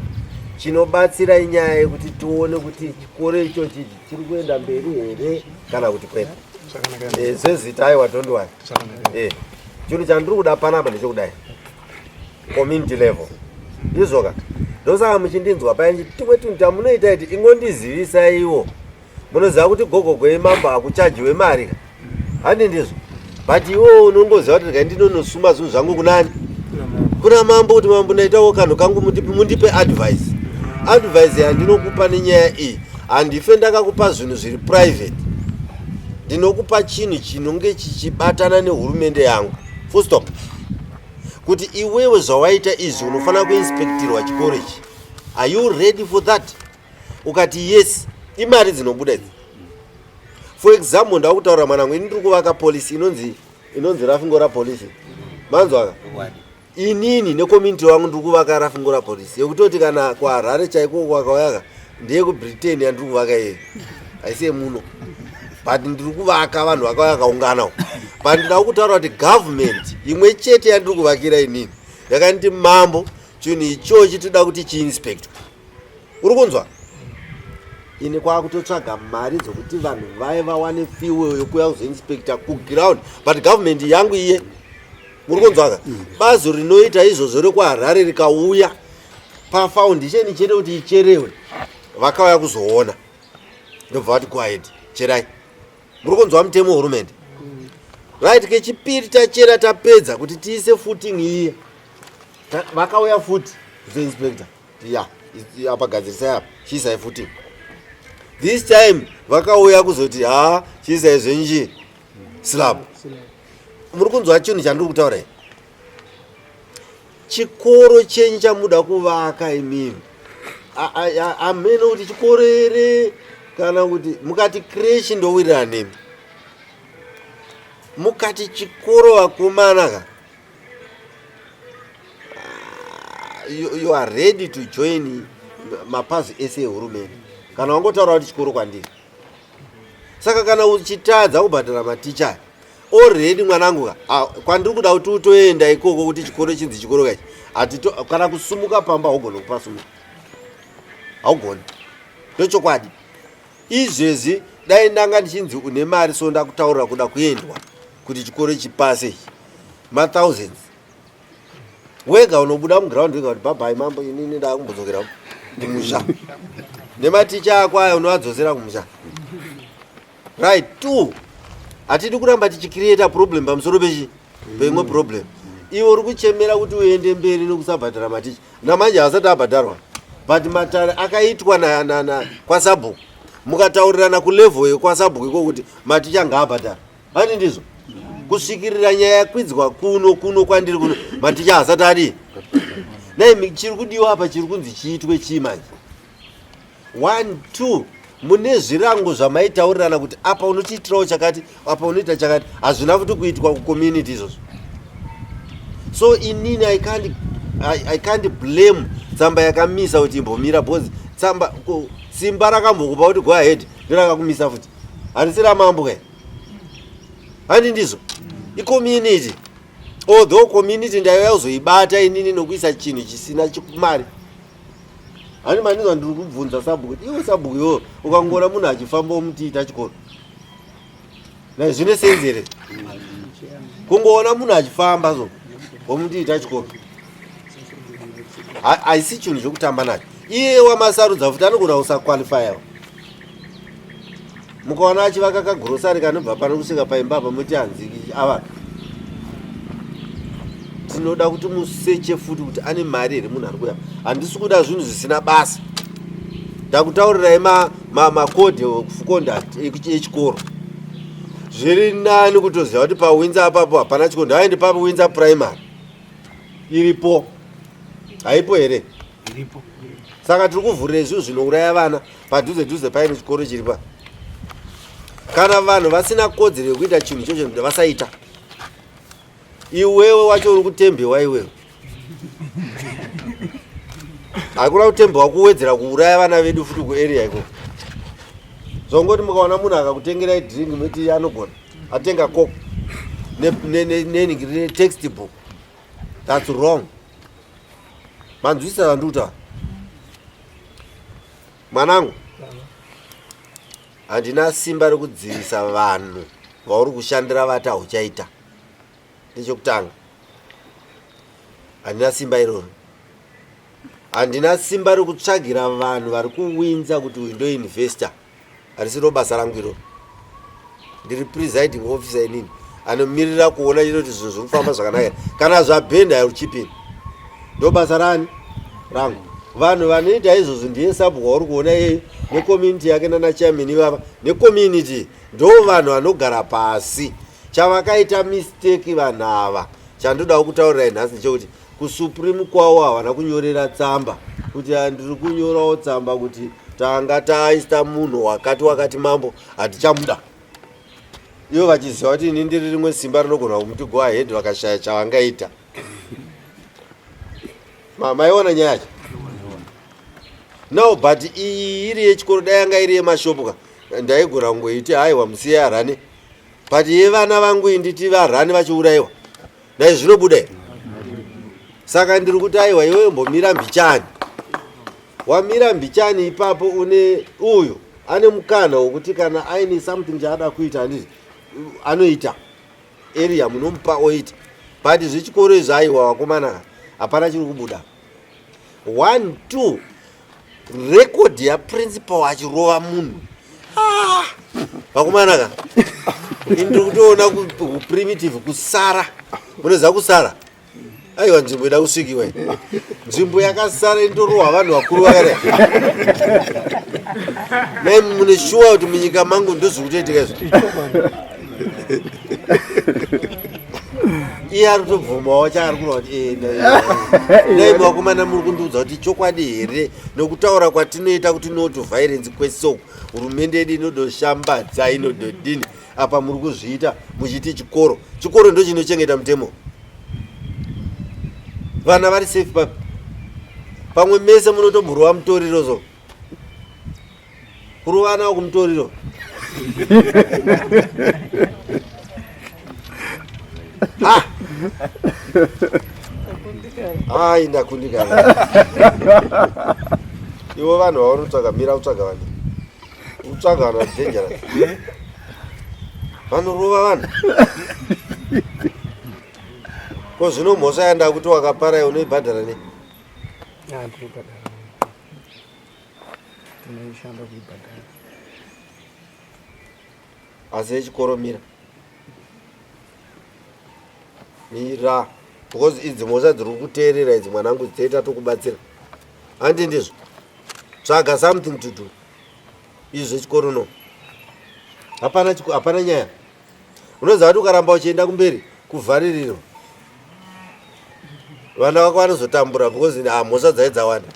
chinobatsira inyaya yekuti tione kuti chikoro ichochi chiri kuenda mberi here kana kuti kwete eh, zvezita aiwa don't worry eh, chinhu chandiri kuda panapa ndechekudai community level ndizvoka ndosaka muchindinzwa paya tumwe tunhu tamunoita iti ingondizivisaiwo munoziva kuti gogogo yemambo hakuchajiwe mari ka handi ndizvo but iwewo unongoziva kuti regai ndinonosuma zvinhu zvangu kunani kuna mambo kuti mambo ndaitawo kanhu kangu mundipe advice advice yandinokupa nenyaya iyi handife ndakakupa zvinhu zviri private ndinokupa chinhu chinonge chichibatana nehurumende yangu full stop kuti iwewe zvawaita izvi unofanira kuinspektirwa chikoro ichi are you ready for that ukati yes imari dzinobuda idzi for example ndakutaura mwanangu ini ndiri kuvaka policy inonzi inonzi rafingora policy manzwaka inini necommunity wangu ndiri kuvaka rafingora policy yekutoti kana kuharare chaiko kwakauyaka ndeyekubritain yandiri kuvaka iyeyo haisi yemuno But ndiri kuvaka vanhu vakauya vakaungana uko. But ndinoda kutaura kuti government imwe chete yandiri kuvakira inini yakanditi mambo chinhu ichochi toda kuti chiinspectwe. Uri kunzwa? Ini kwakutotsvaga mari dzokuti vanhu vaye vawane fuel yokuya kuzoinspecta kuground but government yangu iye muri kunzwaka bazi rinoita izvozvo rekuharare rikauya pafoundation chete kuti icherewe vakauya kuzoona ndobva vati go ahead cherai muri kunzwa mutemo wehurumende right kechipiri tachera tapedza kuti tiise footing iye vakauya futi kuzoinspector ya apa gadzirisai apa chiisai footing this time vakauya kuzoti ha chiisai zvenji slab muri kunzwa chinhu chandiri kutaura here chikoro chenyu chamuda kuvaka imimi amene kuti chikoro here kana kuti mukati creche ndowirirana nemi mukati chikoro vakomana ka ah, you are ready to join mapazi ese ehurumende kana wangotaura kuti chikoro kwandiri saka kana uchitadza kubhadhara maticha already mwanangu ka ah, kwandiri kuda kuti utoenda ikoko kuti chikoro chinzi chikoro kachi hatito kana kusumuka pamba haugoni kupasumuka haugoni ndochokwadi izvezvi dai ndanga ndichinzi une mari so ndakutaurira kuda kuendwa kuti chikoro chipase ichi mathousands wega unobuda muground wega kuti bhabhai mambo inini ndakumbodzokera kumusha nematicha ako aya unoadzosera kumusha right two hatidi kuramba tichicreata problem pamusoro pechi peimwe problem iwe uri kuchemera kuti uende mberi nekusabhadhara maticha namanje asati abhadharwa but matare akaitwa kwasabhuku mukataurirana kulevel yekwasabhuku iko kuti maticha ngaabhadhara Handi ndizvo? Kusvikirira nyaya yakwidzwa kuno kuno kwandiri kuno maticha asati adii? Nei chiri kudiwa apa chiri kunzi chiitwe chii manje? One, two, mune zvirango zvamaitaurirana kuti apa unotiitirawo chakati, apa unoita chakati, hazvina futi kuitwa kucommunity izvozvo. So inini I can't, I can't blame tsamba yakamisa kuti imbomira because tsamba simba rakambokupa kuti go ahead ndorakakumisa futi. Harisi ramambo kai. Handi ndizvo? Icommunity. Although community ndaiva kuzoibata inini nokuisa chinhu chisina mari. Hani manizwa ndiri kubvunza sabhuku kuti iwe sabhuku iwe ukangoona munhu achifamba womuti ita chikoro. Nai zvine senzi here? Kungoona munhu achifamba so womuti ita chikoro. Haisi chinhu chokutamba nacho. Iye wamasarudza futi anogona kusaqualifyawo. Mukaona achivaka kagurosari kanobva pano kusvika paimba apa moti hanzi avaka. Tinoda kuti museche futi kuti ane mari here munhu ari kuya. Handisi kuda zvinhu zvisina basa. Ndakutaurirai macode of conduct echikoro. Zviri nani kutoziva kuti paWindsor apapo hapana chikoro. Ndaende paWindsor primary. Iripo. Haipo here? Iripo. Saka tiri kuvhurira zvinhu zvinouraya vana padhuze dhuze paine chikoro chiri pa. Kana vanhu vasina kodzero yekuita chinhu ichocho vasaita. Iwewe wacho uri kutembewa iwewe. Hakuna kutembewa kuwedzera kuuraya vana vedu futi kuarea ikoko. Zvongoti mukaona munhu akakutengerai drink moti anogona atenga coke netextbook. That's wrong. Manzwisisa zvandiri kutaura? Mwanangu, handina simba rekudzivisa vanhu vauri kushandira vati hauchaita. Ndechokutanga. Handina simba iroro. Handina simba rekutsvagira vanhu vari kuwinza kuti uyu ndo investor. Harisiro basa rangu iroro. Ndiri presiding officer inini anomirira kuona chete kuti zvinhu zviri kufamba zvakanaka. Kana zvabhenda uchipini. Ndo basa rani? Rangu. Vanhu vanoita izvozvo ndiye sabhuku wauri kuona iyeyo necommunity yake nana chairman ivava necommunity ndo vanhu vanogara pasi. Chavakaita mistake vanhu ava chandoda kutaurirai nhasi ndechekuti kusupreme kwavo havana kunyorera tsamba kuti ndiri kunyorawo tsamba kuti tanga taista munhu wakati wakati mambo hatichamuda. Ivo vachiziva kuti ini ndiri rimwe simba rinogona kumuti go ahead vakashaya chavangaita. Maiona nyaya yacho? No, but iyi iri yechikoro dai yanga iri yemashopu ka. Ndaigona kungoiti haiwa musiye arane but yevana vangu inditi varane vachiurayiwa dai zvinobuda here? Saka ndiri kuti aiwa iwewe mbomira mbichani. Wamira mbichani ipapo une uyu ane mukana wekuti kana aine something chaada kuita handiti anoita area munomupa oita but zvechikoro izvi aiwa vakomana hapana chiri kubuda. 1 2 record yaprincipal achirova munhu ah, vakomana ka ndiri kutoona kuprimitive kusara munoziva kusara aiwa nzvimbo ida kusvikiwa nzvimbo yakasara indorohwa vanhu vakuru vakadai nai mune shuwa kuti munyika mangu ndozviri kutoitika izvo iye ari kutobvumawo chaari kureva kuti eh, dai vakomana muri kundiudza kuti chokwadi here nokutaura kwatinoita kuti no to violence kwese uku hurumende yedu inodoshambadza inododini apa muri kuzviita muchiti chikoro chikoro ndo chinochengeta mutemo vana vari safe papi pamwe mese munotomborova mutoriro so kurovana kumutoriro ah! Ai ndakundikana. Ivo vanhu vauri kutsvaga mira kutsvaga vanhu. Kutsvaga vanhu vari dangerous. Vanorova vanhu. Ko zvino mhosva yandakuti wakapara unoibhadhara nei? Ah, ndinobhadhara. Tinoishanda kuibhadhara. Asi yechikoro mira. Mira. Because idzi mhosva dziri kuteerera idzi mwanangu dzoita tokubatsira. Handi ndizvo. Tsvaga something to do. Izvi zvechikoro no. Hapana hapana nyaya. Unoziva kuti ukaramba uchienda kumberi kuvharirirwa. Vana vako vanozotambura because ah, mhosva dzai dzawanda.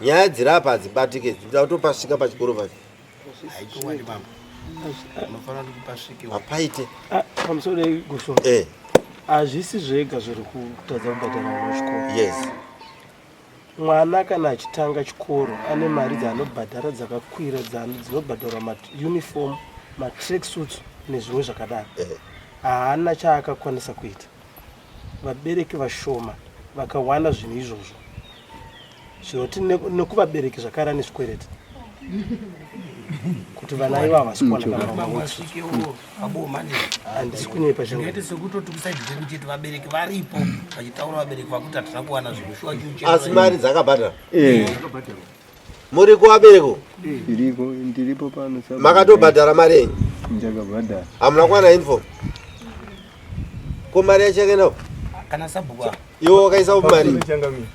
Nyaya dziri apa hadzibatike, dzinoda kutopasvika pachikoro pacho. Haichokwadi baba. Unofanira kuti pasvike. Hapaite. Ah, pamusoro igosho. Eh. Hazvisi zvega zviri kutadza kubhadhara vana chikoro. Yes. Mwana kana achitanga chikoro ane mari dzaanobhadhara dzakakwira dzinobhadharwa mauniform, matrack suits nezvimwe zvakadaro. Eh. Haana chaakakwanisa kuita. Vabereki vashoma vakawana zvinhu izvozvo zvinoti nekuvabereki zvakare ane zvikwereti kuti vana ivo havasi kuwana kanahandisi kunyepa zvingaite sekutoti kusaidi kwedu chete vabereki varipo vachitaura vabereki vakuti hatina kuwana zvinhu shuwa asi mari dzakabhadhara eh. Muriko vabereko? Ndiriko, ndiripo pano. Makatobhadhara mari yenyu? Ndakabhadhara. Hamuna kuwana uniform? Ko mari yacho yakaenda upi? Kana sabhuku. Iwe wakaisa upi mari?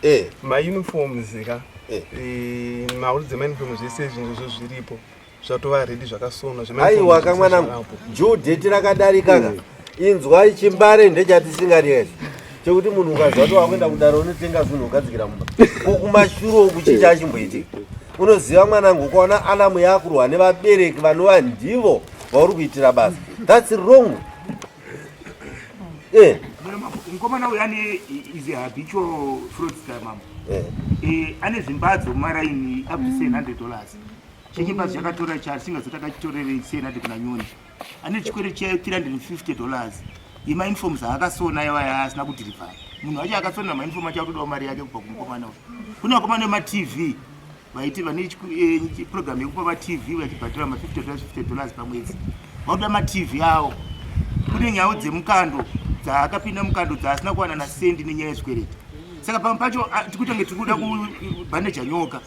Eh. Ma uniforms ka. Eh. eh mari dzema uniform zvese izvi ndizvo zviripo. Zvatova ready zvakasonwa zvema. Aiwa kamwanangu. Due date rakadarika ka. Inzwai chimbare ndechatisingadi ichi. Chekuti munhu ukaziva kuti wakuenda kudaro unotenga zvinhu ugadzikira mumba. Ko kumashure uku chii chachimboitika? Unoziva mwanangu ukaona alamu yakurwa nevabereki vanova ndivo vauri kuitira basa. That's wrong. Eh. Mukomana uyu ane is a habitual fraudster mama. Eh. Eh, ane zvimbadzo mumaraini up to 700 dollars. Chechimbadzo chakatora chatisingazoti akachitorerei 700 kuna Nyoni. Ane chikwere che 350 dollars yemauniforms aakasona iwaya asina kudhirivhara. Munhu wacho akasonera mauniform acho akutodawo mari yake kubva kumukomana uyu. Kune vakomana vematv vaiti vane eh, program yekupa matv vachibhadhara ma 50 dollars 50 dollars pamwedzi vakuda matv awo. Kune nhau dzemukando dzaakapinda mukando dzaasina kuwana nasendi nenyaya yezvikwereti. Saka pamwe pacho tikuita kunge tiri kuda kubhandeja nyoka.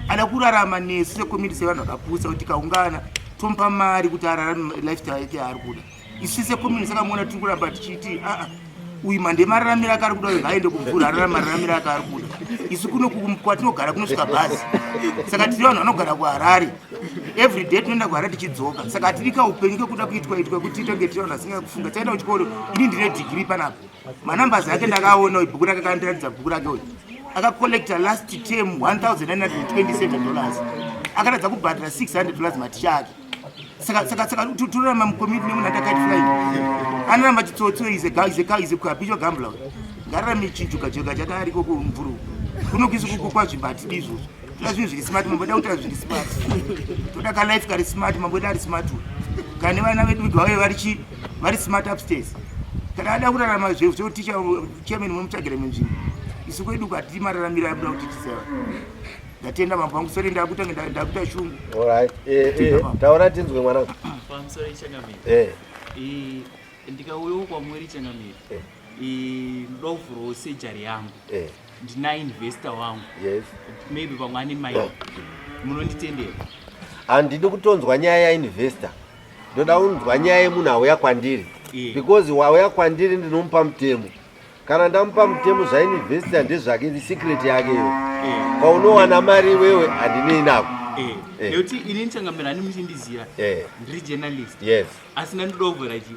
Ada kurarama nesu secommunity sevanhu vakapusa kuti tikaungana tomupa mari kuti ararame lifestyle yake yaari kuda. Isu secommunity saka muona tiri kuramba tichiti aa uyu mande mararamiro ake ari kuda uyu ngaaende kumvura ararame mararamiro ake ari kuda. Isu kuno kwatinogara kunosvika bhazi. Saka tiri vanhu vanogara kuHarare. Every day tinoenda kuHarare tichidzoka. Saka hatidi kaupenyu kekuda kuitwa itwa kuti tiite tiri vanhu vasingakufunga. Taenda kuchikoro ini ndine degree panapa. Manumbers ake ndakaona uyu bhuku rake akandiratidza bhuku rake uyu. Akacollecta last term 1927 dollars. Akaratidza kubhadhara 600 dollars maticha ake. Saka saka saka torarama mucommunity nemunhu atakati fly. Anoramba chitsotsi is a is a is a habitual gambler. Ngararame chijuka joka chake ariko kumvuru. Kuno kuisi kuko kwazvimba hatidi izvozvo. Toda zvinhu zviri smart mambo eda kuita zviri smart. Toda ka life kari smart mambo eda ari smart. Kana nevana vedu kuti vauye vari chi vari smart upstairs. Kana ada kurarama zvekuticha chairman munomutsvagira imwe nzvimbo. Isu kwedu hatidi mararamiro amuda kuti tisewa. Ndatenda mambo wangu sorry ndakuita ndakuita shungu. All right. Eh, eh, taura tinzwe mwana. Pamusoro changamire. Eh. Eh, ndikauyawo kwamuri changamire. Eh. Eh, ndoda kuvhurawo surgery yangu. Eh. Ndina investor wangu. Yes. Maybe pamwe ane mai. Munonditendera. Handidi kutonzwa nyaya yainvestor. Ndoda kunzwa nyaya yemunhu auya kwandiri. Eh. Because wauya kwandiri ndinomupa mutemo. Kana ndamupa mutemo zvainvestor ndezvake secret yake iyo. Eh. Paunowana mari iwewe handinei nako. Eh. Eh. Nekuti ini changamire hani muchindiziva. Eh. Ndiri journalist. Yes. Asi ndandoda kuvhura chi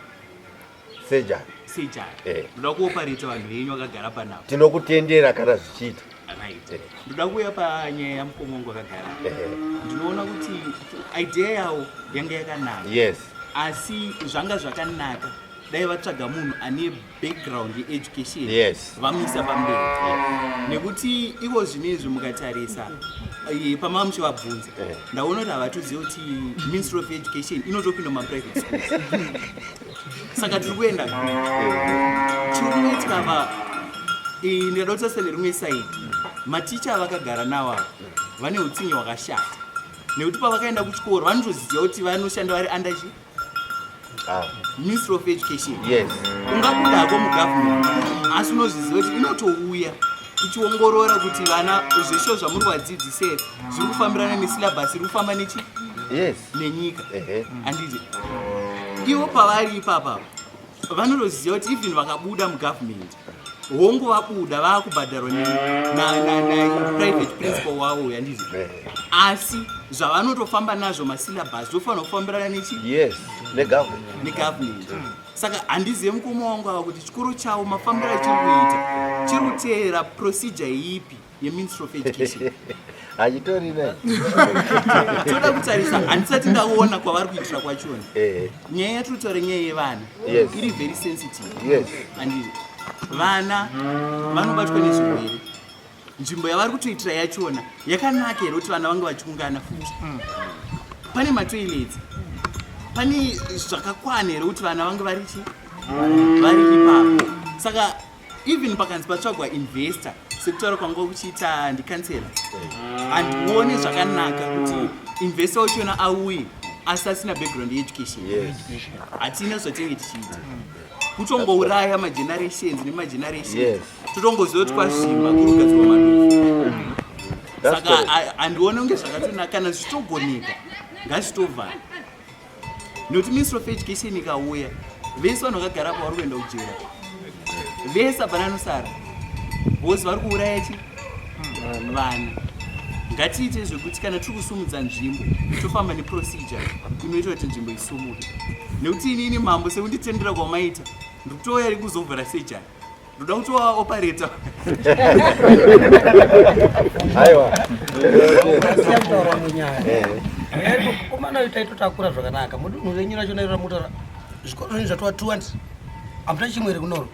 Surgery. surgery. Eh. Ndoda kuoperate vanhu venyu vakagara panapa. Tinokutendera kana zvichiita. Right. Ndoda kuuya panyaya yamukoma wangu akagara. Eh. Ndinoona kuti idea yavo yanga yakanaka. Yes. Asi zvanga zvakanaka dai vatsvaga munhu ane background yeeducation Yes. vamuisa pamberi nekuti iko zvinezvi mukatarisa eh, pamava muchivabvunza ndaona kuti havatoziva kuti ministry of education inotopinda mumaprivate schools saka tiri kuenda chiri kunoitika pa eh, ndikada kutarisa nerimwe side maticha avakagara nawo ava vane utsinye hwakashata nekuti pavakaenda kuchikoro vanotoziva kuti vanoshanda vari under chi Ah. ministry of education Yes. ungabudako mugovernment asi unozviziva kuti inotouya ichiongorora kuti vana zvesho zvamuri vadzidzise zviri kufambirana nesyllabus iri kufamba nechi Yes. nenyika handiti ivo pavari ipapa vanotoziva kuti even vakabuda mugovernment hongu vabuda vaakubhadharwa naprivate principal wavo handiti asi zvavanotofamba nazvo masyllabus zvofanira kufambirana nechi Yes. Negovernment. negovernment saka handizive mukoma wangu ava kuti chikoro chavo mafambiro achiri kuita chiri kuteera procedure ipi yeministry of education Hachitorina. toda kutarisa handisati ndaona kwavari kuitira kwachona Eh. nyaya yatiri kutaura nyaya yevana Yes. iri very sensitive Yes. handiti vana vanobatwa nezvirwere nzvimbo yavari kutoitira yachona yakanaka here kuti vana vange vachiungana futi pane matoilets pane zvakakwana here kuti vana vange vari chi vari ipapo saka even pakanzi patsvagwa investor sekutaura kwanga kuchiita ndikansela handione zvakanaka kuti investor wachona auye asi asina background yeeducation hatina zvatinenge tichiita kutongouraya magenerations nemagenerations Yes. totongoziva kuti kwazvimba kuri kugadzirwa madofu That's saka correct. handione kunge zvakatonaka kana zvichitogoneka ngazvitovhara nekuti ministry of education ikauya vese vanhu vakagara pa vari kuenda kujera vese hapana anosara because vari kuuraya chi vana ngatiite zvekuti kana tiri kusumudza nzvimbo tofamba neprocedure inoita kuti nzvimbo isumuke nekuti inini mambo sekunditendera kwamaita ndikutouya ri kuzovhura sejari ndoda kutova operator Aiwa. Kutaura munyaya. Komana uyu taitotakura zvakanaka. Mudunhu renyu racho nairo ramutaura. Zvikoro zvenyu zvatova 200. Hamuna chimwe here kunoro?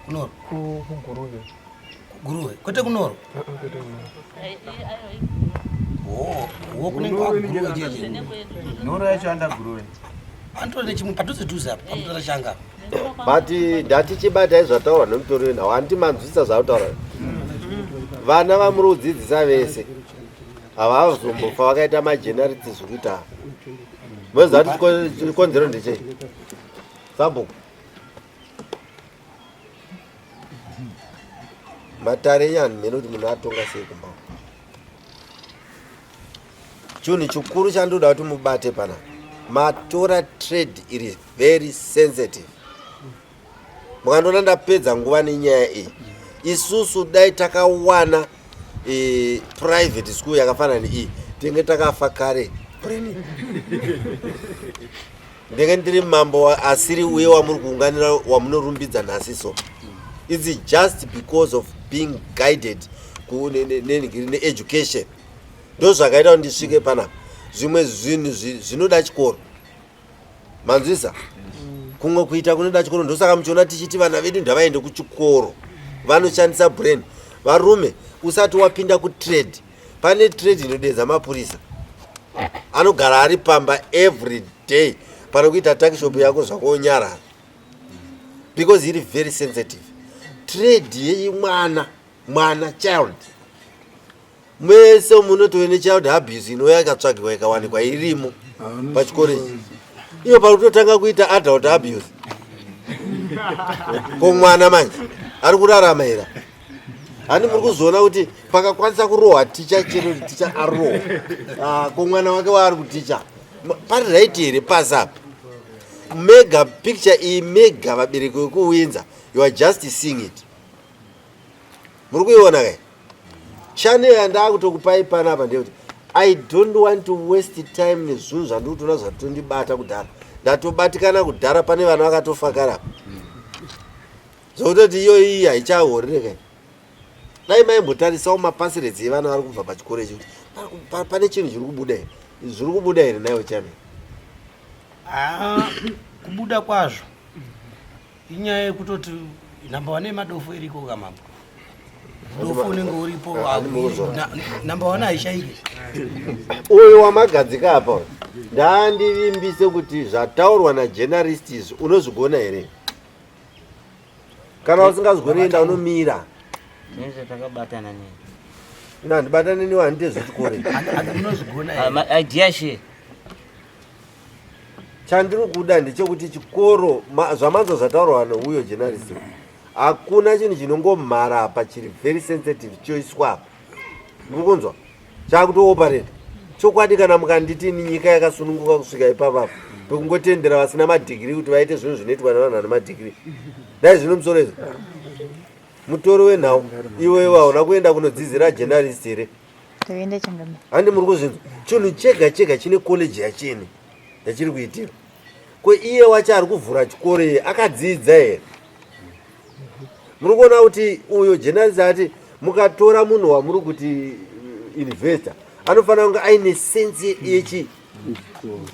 Kunoro. Kuguruve. Kuguruve. Kwete kunoro. Kwete kunoro. Oh, wo kunenge kwaguruve cheche. Nhoro yacho anda guruve. Anotora nechimwe padhuze dhuze apa pamutora changa. But ndatichibatai zvataurwa nemutori wenhau handiti manzwisisa zvautaura. Vana vamuri kudzidzisa vese havazombofa vakaita majenariti zvekuita ava. Moziva kuti chikonzero ndechei? Sabhuku. Matare enyu handimene kuti munhu atonga sei kumba uko. Chinhu chikuru chandoda kuti mubate panapa, matora trade iri very sensitive. Mukandiona ndapedza nguva nenyaya iyi, isusu dai takawana e, private school yakafanana neiyi tinge takafa kare brain. Ndenge ndiri mambo asiri uye wamuri kuunganira wamunorumbidza nhasi so. It's just because of being guided needucation ndozvakaita kuti ndisvike panapa. Zvimwe zvinhu zvinoda chikoro, manzwisa? Kumwe kuita kunoda chikoro, ndosaka muchiona tichiti vana vedu ndavaende kuchikoro, vanoshandisa brain. Varume, usati wapinda kutrade, Pane trade inodedza mapurisa anogara ari pamba every day pane kuita takishop yako zvakonyarara because iri very sensitive trade yemwana mwana child mese munotove nechild abuse inouya ikatsvagiwa ikawanikwa irimo pachikoro ichi iyo parikutotanga kuita adult abuse ko mwana manje ari kurarama here hani muri kuzoona kuti pakakwanisa kurohwa ticha chero kuti ticha arohwa ah, ko mwana wake waari kuticha pari right here pasi apa mega picture iyi mega vabereki vekuwinza you are just seeing it muri kuiona kai shane yandakutokupai panapa ndeyekuti i don't want to waste time nezvinhu zvandiri kutoona zvatondibata kudhara ndatobatikana kudhara pane vana vakatofa karapa zvekutoti iyo iyi haichahorereka dai maimbotarisawo mapasiredzi evana vari kubva pachikoro ichi kuti pane chinhu chiri kubuda here zviri kubuda here naiwe chame ah, kubuda kwazvo inyaya yekutoti namba one yemadofo iriko kamambo dofo unenge uripo namba one haishaiki uyu wamagadzika apa ndandivimbise kuti zvataurwa najenarist izvi unozvigona here kana usingazvigoni enda unomira Tinenge takabatana nei? Ina handibatane newe handite zvechikoro. Unozvigona. Ah, idea she. Chandiri kuda ndechekuti chikoro zvamanzwa zvataurwa neuyo journalist hakuna chinhu chinongomhara apa chiri very sensitive choiswa apa. Muri kunzwa? Chakutooperate. Chokwadi kana mukanditi ini nyika yakasununguka kusvika ipapa apa pekungotendera vasina madhigiri kuti vaite zvinhu zvinoitwa nevanhu vane madhigiri. Dai zvino musoro izvo. Mutori wenhau iwewe hauna kuenda kunodzidzira journalist here? Takaenda changamire. Handi muri kuzvinzwa. Chinhu chega chega chine college yachene yachiri kuitira. Ko iye wacho ari kuvhura chikoro iye akadzidza here? Muri kuona kuti uyo journalist ati mukatora munhu wamuri kuti investor anofanira kunge aine sense yechi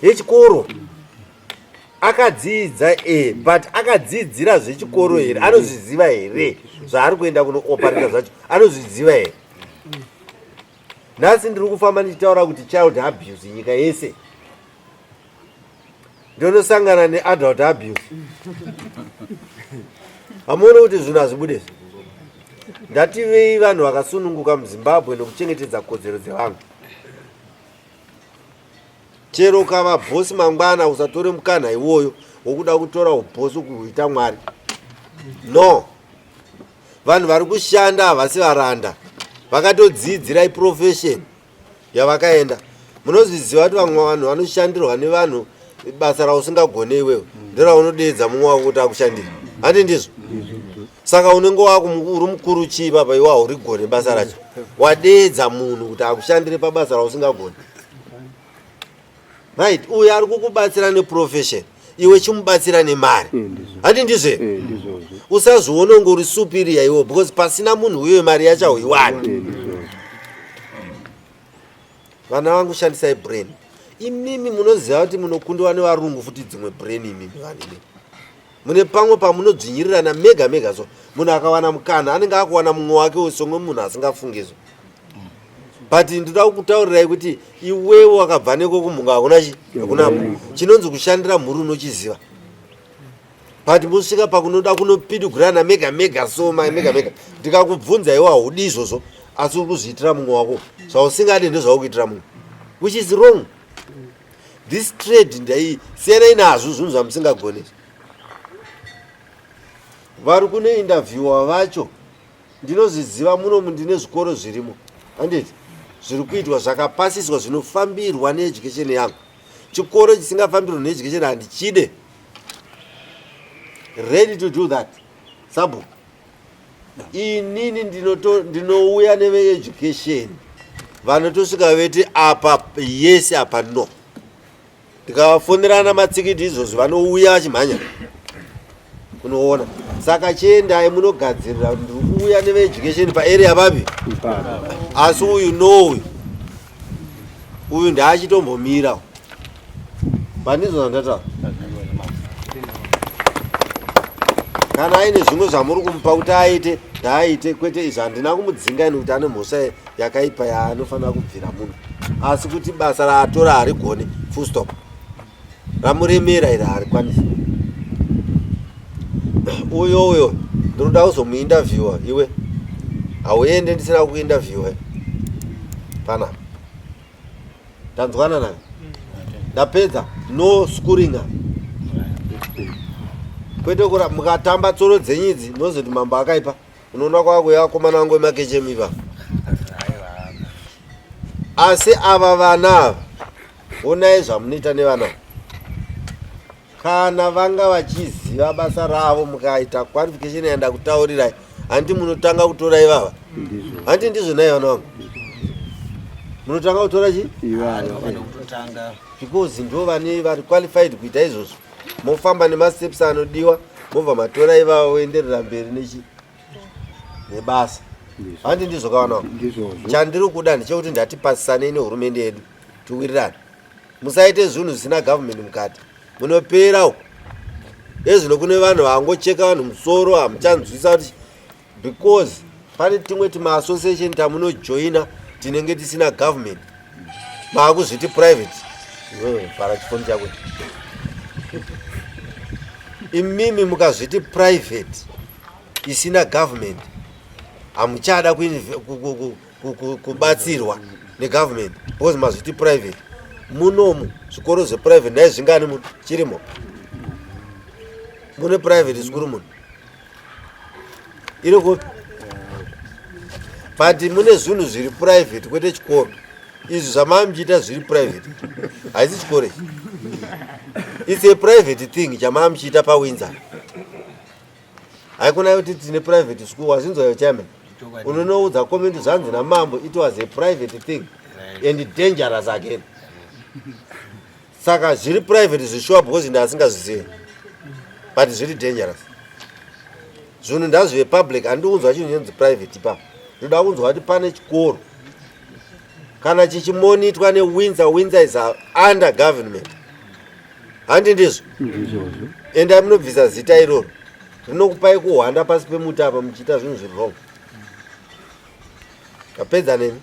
yechikoro. Akadzidza e but akadzidzira zvechikoro here? Anozviziva here zvaari kuenda kunoopareta zvacho? Anozviziva here? Nhasi ndiri kufamba ndichitaura kuti child abuse nyika yese. Ndonosangana neadult abuse. Hamuone kuti zvinhu hazvibude izvi? Ndativei vanhu vakasununguka muZimbabwe nekuchengetedza kodzero dzevanhu. Chero ukava bhosi mangwana usatore mukana iwoyo wokuda kutora ubhosi kuita mwari. No. Vanhu vari kushanda havasi varanda. Vakatodzidzira iprofession yavakaenda. Munozviziva kuti vamwe vanhu vanoshandirwa nevanhu basa rausingagone iwewe nderaunodeedza mumwe wako kuti akushandire. Handi ndizvo? Saka unenge uri mukuru chii papa iwe haurigone basa racho. Wadeedza munhu kuti akushandire pabasa rausingagone. Right, uyu ari kukubatsira neprofession iwe chimubatsira nemari. Handi ndizvo here? Usazviona unge uri superior iwe because pasina munhu uyoyo mari yacho hauiwani. Vana vangu shandisai brain. Imimi munoziva kuti munokundiwa nevarungu futi dzimwe brain imimi vanhu imimi. Mune pamwe pamunodzvinyirirana mega mega so munhu akawana mukana anenge akuwana mumwe wake wesomwe munhu asingafungi izvo. But ndoda kukutaurirai kuti iwewe wakabva neko kumhunga hakuna chi hakuna chinonzi kushandira mhuri unochiziva. But mosvika pakunoda kunopidugurana mega mega so mai mega mega ndikakubvunza iwe haudi izvozvo asi uri kuzviitira mumwe wako zvausingadi ndezvaukuitira mumwe which is wrong. This trade ndai siyanai nazvo zvinhu zvamusingagone. Vari kune interviewer vacho ndinozviziva munomu ndine zvikoro zvirimo handiti zviri kuitwa zvakapasiswa zvinofambirwa needucation yangu. Chikoro chisingafambirwe needucation handichide. Ready to do that. Sabhuku. Inini ndinouya neveeducation vanotosvika veti apa yes apa no. Ndikavafonerana matsikiti izvozvi vanouya vachimhanya kunoona. Saka chiendai munogadzirira kuti ndiri kuuya neveeducation paarea papi. Asi uyu no uyu. Uyu ndaachitombomira. Pandizvo zvandataura. Kana aine zvimwe zvamuri kumupa kuti aite, ngaaite kwete izvi. Handina kumudzinga ini kuti ane mhosva yakaipa yaanofanira kubvira muno, asi kuti basa raatora harigone, full stop. Ramuremera iri harikwanisi. Uyo uyo ndinoda kuzomuinterviewa iwe. Hauende ndisina kukuinterviewa panapa. Tanzwana naye. Ndapedza no schooling. Kwete kura mukatamba tsoro dzenyu idzi munozoti mambo akaipa. Unoona kwakuya vakomana vangu vemakechemi ivava. Asi ava vana ava onai zvamunoita nevana ava. Kana vanga vachiziva basa ravo mukaita qualification yandakutaurirai hanti munotanga kutora ivava hanti ndizvo nai vana vangu munotanga kutora chi because ndo vane vari qualified kuita izvozvo mofamba nemasteps anodiwa mobva matora ivava voenderera mberi nechi nebasa hanti ndizvo ka vana vangu chandiri kuda ndechekuti ndatipasisanei nehurumende yedu tiwirirane musaite zvinhu zvisina government mukati munopera uko ezvino kune vanhu vangocheka vanhu musoro hamuchanzwisa kuti because pane timwe timaassociation tamunojoina tinenge tisina government maakuzviti private iwewe vhara chifoni chako imimi mukazviti private isina government hamuchada kubatsirwa negovernment because mazviti private munomu zvikoro zveprivate nhai zvingani muno chirimo mune private zvikuru muno iri kupi but mune zvinhu zviri private kwete chikoro izvi zvamava muchiita zviri private haisi chikoro ichi its a private thing chamava muchiita pawindsor haikona kuti tine private school wazvinzwa yo chairman unonoudza comment zvanzi namambo it was a private thing and dangerous again saka zviri private zvishuwa because ndaasingazvizive but zviri dangerous zvinhu ndazvive public handidi kunzwa chinhu chinonzi private ipapo ndoda kunzwa kuti pane chikoro kana chichimonitwa newindsor windsor is under government handi ndizvo endai munobvisa zita iroro rinokupai kuhwanda pasi pemuti apa muchiita zvinhu zviri wrong ndapedza nemi.